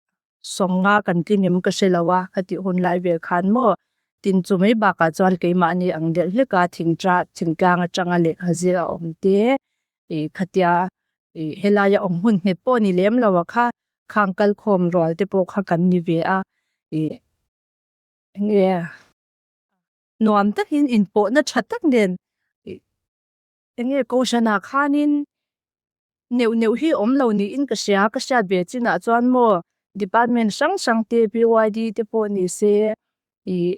sawnga kan tling em ka hre lo a khatih hun lai vel khan maw tin chu mai bakah chuan keimahni ang delh hlek a thingtla thingtlang atanga lehkha zir a awm te ih khatia ih helaia awm hun nghet pawh ni lem lo a kha khang kalkhawm rual te pawh kha kan ni ve a ih. Enge nuam takin inpawhna tha tak nen enge Kohhranah khanin neuh neuh hi awm lo niin ka hria, ka hriat ve chinah chuan maw department hrang hrang te PYD te pawh ni se ih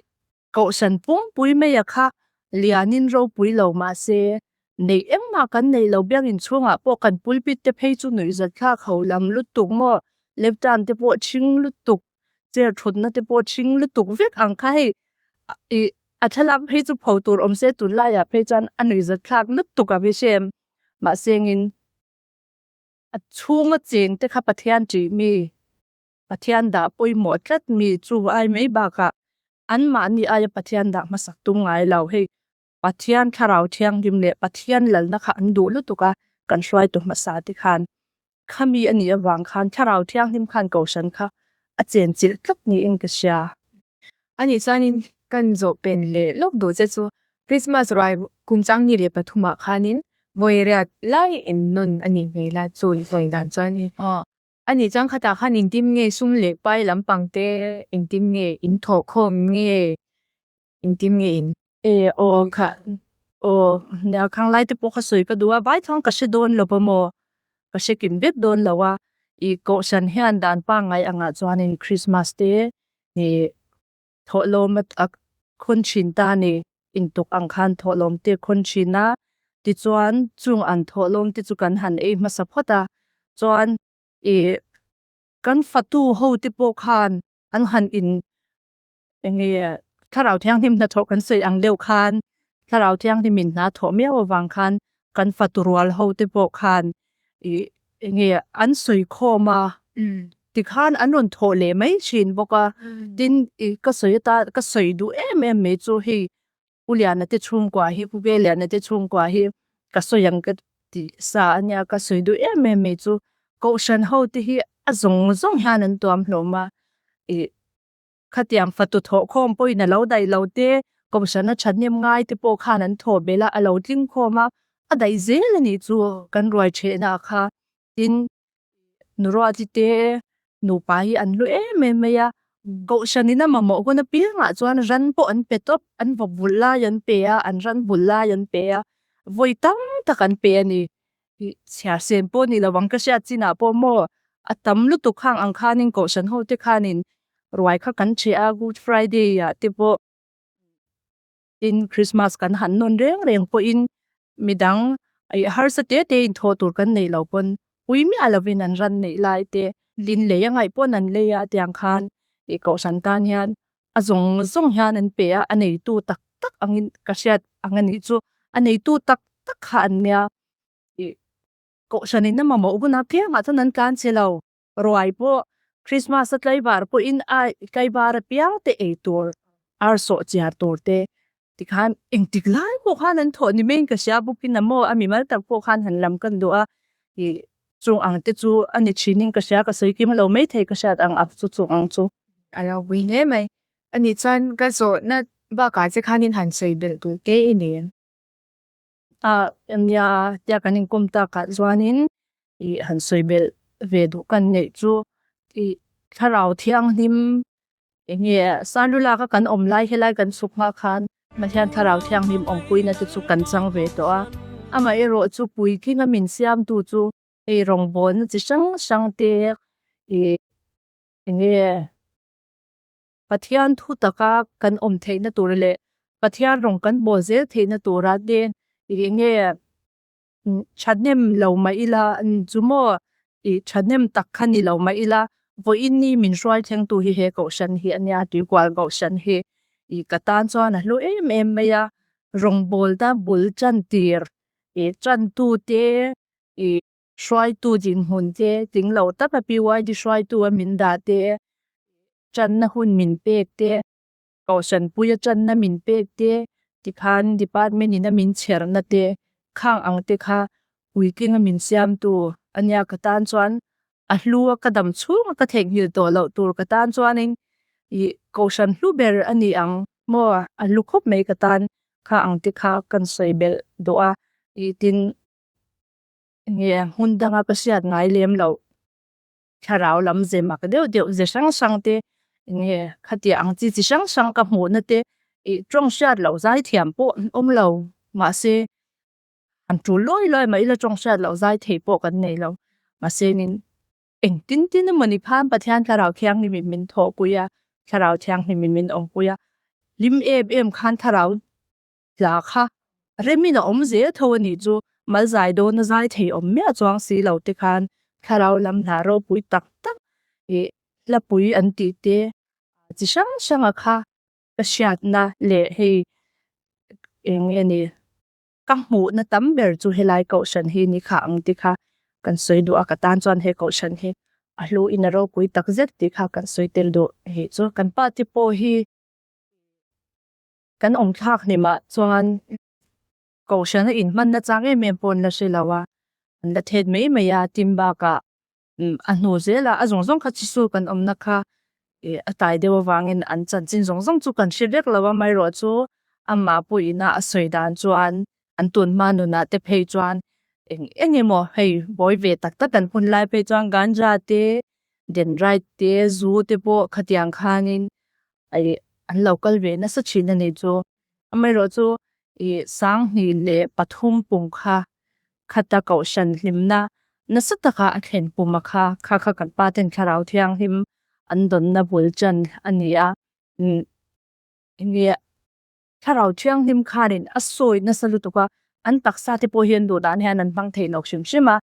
Kohhran pumpui mai a kha lianin ropui lo mahse neih engmah kan neih lo biakinn chhungah pawh kan pulpit te phei chu nuihzat thlak ho lam lutuk maw leptan te pawh chhing lutuk. Chair thutna te pawh ṭhing lutuk vek ang kha hei ih a thlalak phei chu pho tur awm se tunlaiah phei chuan a nuihzat thlak lutuk a hrisem mahse engin a chhunga cheng te kha Pathian ṭih mi Pathian dah pawimawh tlat mi chu ai mai bakah anmahni aia Pathian dah hmasak tum ngai lo hei Pathian thlarau thianghlim leh Pathian lalna kha an duh lutuk a, kan hruaitu hmasa te khan khami a nih avang khan thlarau thianghlim khan kohhran kha a chenchilh tlat niin ka hria. A nih chuanin kan zawh pen leh lawk duh che chu Christmas ruai kum 2003 ah khanin vawi riat lai in nawn a nih hmel a, chu sawi dan chuanin a nih chuan khatah khan engtin nge sum leh pai lampang te engtin nge in thawhkhawm nge Engtin nge in? E aw kha aw nia khang lai te pawh kha sawi ka duh a, vai thawng ka hre dawn lo va maw? Ka hre kim vek dawn lo a, i kohhran hian dan pangngai angah chuanin Christmas te ih thawhlawm a khawn thin ta a ni, intuk ang khan thawhlawm te khawn thin a, tichuan chung an thawhlawm te chu kan han ei hmasa phawt a, chuan ih kan fatu ho te pawh khan an han in Enge Thlarau Thianghlim hnathawh kan sawi ang deuh khan Thlarau Thianghlim in hna thawh miau avang khan kan fatu rual ho te pawh khan ih enge an sawi khawm a, Tikhan an rawn thawh leh mai thin bawk a. Tin, i ka sawi atan ka sawi duh em em mai chu hei Pu Liana te chhungkua hi Pu Ve Liana te chhungkua hi ka sawi ang ka tih sa a nia ka sawi duh em em mai chu Kohhran ho te hi a zawng zawng hian an tuam hlawm a ih khatiang fatu thawh khawm pawhin a lo daih lo te Kohhran a thahnem ngai te pawh khan an thawh belh a a lo tling khawm a a daih zel a nih chu kan ruai thehna kha tin Nuruati te nupa hi an hlu em em mai a, Kohhranin a mamawh hun apiangah chuan ran pawh an pe tawp, an vawk vulh lai an pe a, an ran vulh lai an pe a, vawi tam tak an pe a ni. Chhiar sen pawh ni lo ang ka hriat chinah pawh maw a tam lutuk khang ang khanin Kohhran ho te khanin ruai kha kan ṭheh a, Good Friday ah te pawh Tin, Christmas kan han nawn reng reng pawhin midang ih harsa te te in thawh tur kan neih loh pawn pui miah lovin an ran neih lai te, lin lei a ngaih pawn an lei a tiang khan ih kohhran tan hian a zawng zawng hian an pe a, a neitu tak tak angin ka hriat ang a nih chu, a neitu tak tak kha an nia ih kohhran in a mamawh hunah piangah chuan an tlan che lo. Ruai pawh Christmas a tlaivar pawhin a tlaivar apiang te ei tur ar sawh chiar tur te tikhan engtik lai pawh khan an thawh ni maiin ka hria bawkin a maw a mimal tak pawh khan han lam kan duh a ih chung ang te chu a ni thinin ka hria ka sawi kim lo maithei ka hriat ang a chu chung ang chu. A lo pui hle mai. Ani chuan ka zawhna bakah che khanin han sawi belh tur te i nei ang. A nia tia kan inkawm takah chuanin ih han sawi belh ve duh kan neih chu ih thlarau thianghlim eng nge Sanlulak a kan awm lai helai kan chhuk hma khan Pathian thlarau thianghlim awmpuina te chu kan chang ve tawh a, amaherawh chu puitling a min siamtu chu hei rawngbawlna chi hrang hrang te ih eng nge. Pathian thu taka kan awm theihna tur leh Pathian rawng kan bawl zel theihna tura te ih nge thahnem lo mah ila chu maw ih thahnem tak kha ni lo mah ila vawiin ni min hruai thlengtu hi he kohhran hi a nia tuikual kohhran hi ih ka tan chuan a hlu em em mai a rawngbawlna bul tan tir ih tantu te ih Hruaitu dinhmun te tling lo tak a PYD hruaitu a min dah te, tanna hun min pek te, Kohhranpui a tanna min pek te, tikhan department in a min chherna te, khang ang te kha puitling a min siamtu a nia ka tan chuan a hlu a ka dam chhung a ka theihnghilh tawh loh tur ka tan chuanin ih Kohhran hlu ber a ni ang maw a hlu khawp mai ka tan kha ang te kha kan sawi belh duh a ih tin. Nge hmun danga ka hriat ngai lem loh thlarau lam ze mak deuh deuh ze hrang hrang te nge khatiang ang chi chi hrang hrang ka hmuhna te ih tawng hriat loh zai thiam pawh an awm lo mahse an tul lawi lawi mai ila tawng hriat loh zai thei pawh kan nei lo mahse nin Engtin tin emaw ni khan Pathian Thlarau Thianghlimin min thawhpui a, Thlarau Thianghlimin min awmpui a, hlim em em khan Thlarau tla kha remin a awm zel tho a nih chu, mal zai dawn a zai thei awm miah chuang si lo te khan Thlarau lam hla ropui tak tak ih hlapui an tih te chi hrang hranga kha ka hriatna leh hei eng nge ni. Ka hmuhna tam ber chu helai kohhran hi ni kha ang tih kha kan sawi duh a, ka tan chuan he kohhran hi a hlu in a ropui tak zet tih kha kan sawi tel duh hei chu. Kan pa te pawh hi kan awm thlak hnemah chuan kohhran a inhmanna chang em em pawh an la hre lo a, an la thet mai mai a, tin bakah a hnu zel a, a zawng zawng kha chi chu kan awmna kha ih a tai deuh avangin an chanchin zawng zawng chu kan hre vek lo a, amaherawh chu amah pawhin a sawi dan chuan an tun hma nunah te phei chuan eng eng emaw hei buai ve tak tak an hun lai phei chuan ganja te dendrite te zu te pawh khatiang khanin ih an lo kal ve nasa thin a ni chu, amaherawh chu ih 2003 pum kha Khata kohhran hlimna nasa taka a thlen pum a kha, kha kha kan pa ten thlarau thianghlim an dawnna bul chan a ni a. Enge thlarau thianghlim khanin a sawi nasa lutuk a, an taksa te pawh hian duh dan hian an hmang thei lo hrim hrim a,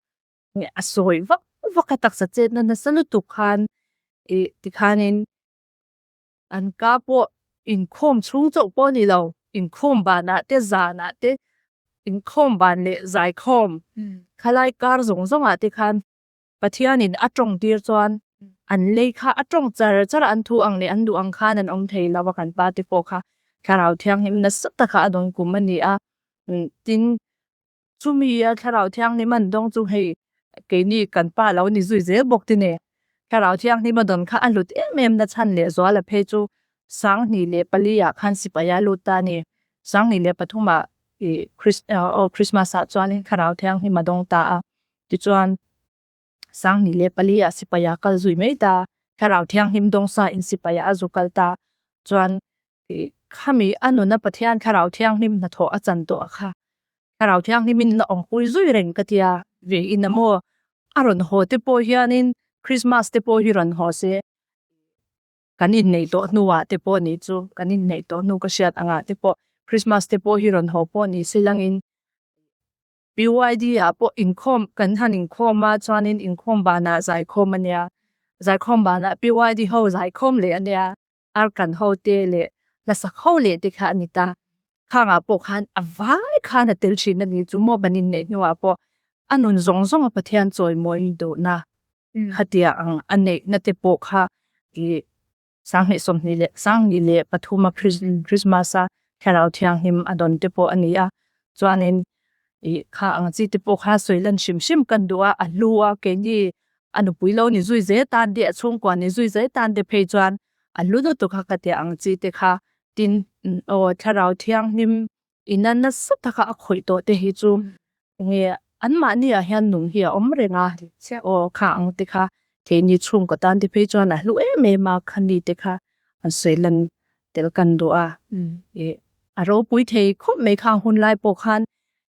a sawi vak vak a taksa chetna nasa lutuk khan ih tikhanin An ka pawh inkhawm chhung chauh pawh a ni lo, inkhawm banah te zanah te inkhawm ban leh zaikhawm khalai kar zawng zawngah te khan Pathianin a tawng tir chuan An lei kha a tawng char char a, an thu ang leh an duh ang khan an awm thei lo a, kan pa te pawh kha thlarau thianghlim nasa taka a dawn kum a ni a. Tin, chumi a thlarau thianghlim an dawng chu hei keini kan pa lo ni zui zel bawk te nen thlarau thianghlim a dawn kha a hlut em em na chhan leh zual a phei chu 2004 ah khan sipai a lut ta a ni. 2003 ah ih aw Christmas ah chuanin thlarau thianghlim a dawng ta a tichuan 2004 ah sipai a kal zui mai ta thlarau thianghlim dawng sa in sipai ah a zu kal ta chuan ih khami a nuna Pathian thlarau thianghlim hnathawh a chan tawh kha thlarau thianghlim in a awmpui zui reng ka tia ve in a maw a rawn haw te pawh hianin Christmas te pawh hi rawn haw se. Kan inneih tawh hnuah te pawh nih chu, kan inneih tawh hnu ka hriat angah te pawh Christmas te pawh hi rawn haw pawh ni se langin PYD ah pawh inkhawm kan han inkhawm a chuanin inkhawm banah zaikhawm a nia, zaikhawm banah PYD ho zaikhawm leh a nia, arkan ho te leh hlasak ho leh te kha a ni ta. Khangah pawh khan a vai khan a tel thin a ni chu maw kan inneih hnuah pawh a nun zawng zawng a Pathian chawimawi duhna Khatia ang a neihna te pawh kha ih 2023 a Christmas a Thlarau Thianghlim a dawn te pawh a ni a, chuanin ih kha ang chi te pawh kha sawi lan hrim hrim kan duh a, a hlu a keini a nupui lo ni zui zel tan te a chhungkua ni zui zel tan te phei chuan a hlu lutuk a khatia ang chi te kha tin aw Thlarau Thianghlim ina nasa taka a khawih tawh te hi chu nge anmahni ah hian nung hi a awm reng a aw kha ang te kha keini chhungkaw tan te phei chuan a hlu em em a khani te kha an sawi lan tel kan duh a ih a ropui thei khawp mai khang hun lai pawh khan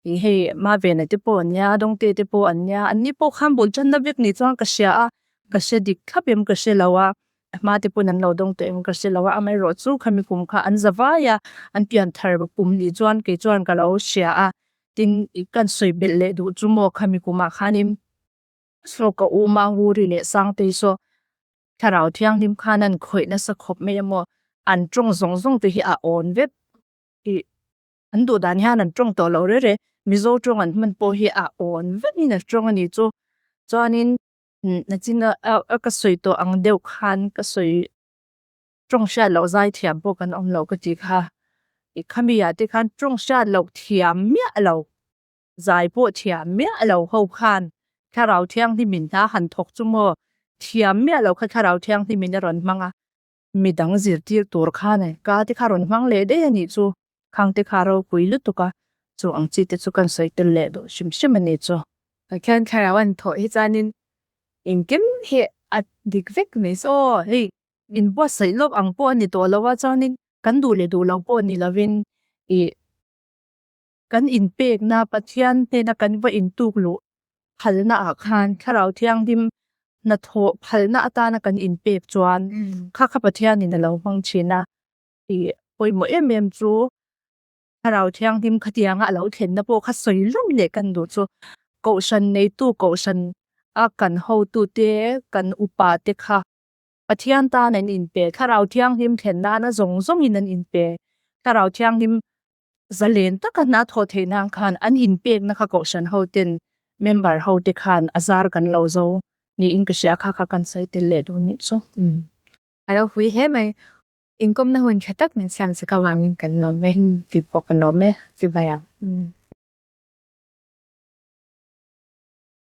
ih hei Mavena te pawh an nia Dawngte te pawh an nia anni pawh khan bul tanna vek ni chuan ka hria a ka hre dik thlap em ka hre lo a. A hma te pawn an lo dawng tawh em ka hre lo a, amaherawh chu khami kum kha an za vai a, an pian thar kum nih chuan kei chuan ka lo hria a, tin i kan sawi belh leh duh chu maw khami kumah khanin saw ka u Manguri leh Sangtei saw thlarau thianghlim khan an khawih nasa khawp mai a maw, an tawng zawng zawng te hi a awn vek i an duh dan hian an tawng tawh lo reh reh, Mizo tawng an hman pawh hi a awn vekin a tawng a ni chu, chuanin Nachin a ka sawi tawh ang deuh khan ka sawi tawng hriat loh zai thiam pawh kan awm lo ka ti kha. I khami ah te khan tawng hriat loh thiam miah lo, zai pawh thiam miah lo ho khan Thlarau Thianghlim in hna han thawk chu maw thiam miah lo kha Thlarau Thianghlim in a rawn hmang a. Midang zirtir tur khan ka te kha rawn hmang leh daih a nih chu. Khang te kha ropui lutuk a, chu ang chi te chu kan sawi tel leh duh hrim hrim a ni chu. Pathian thlarau an thawh hi chuanin engkim hi a dik vek mai saw. Aw hei inbuatsaih lawk ang pawh a ni tawh lo a, chuanin kan duh leh duh lo pawh ni lovin ih kan inpekna Pathian hnena kan va intuk luh phalna ah khan Thlarau Thianghlim hnathawh phalna atana kan inpek chuan kha kha Pathianin a lo hmang thin a tih pawimawh em em chu Thlarau Thianghlim khatianga a lo thlenna pawh kha sawi lawm leh kan duh chu Kohhran neitu Kohhran a kan hotute kan upa te kha Pathian tan an inpe Thlarau Thianghlim thlen nana zawng zawngin an inpe Thlarau Thianghlim Zalen taka hna thawh theih nan khan an inpekna kha kohhran ho ten member ho te khan a zar kan lo zo niin ka hria kha kha kan sawi tel leh duh nih chu. A lo hui hle mai. Inkawmna hun tha tak min siam chak avangin kan lawm e. Tih pawh ka lawm e. Chibai ang.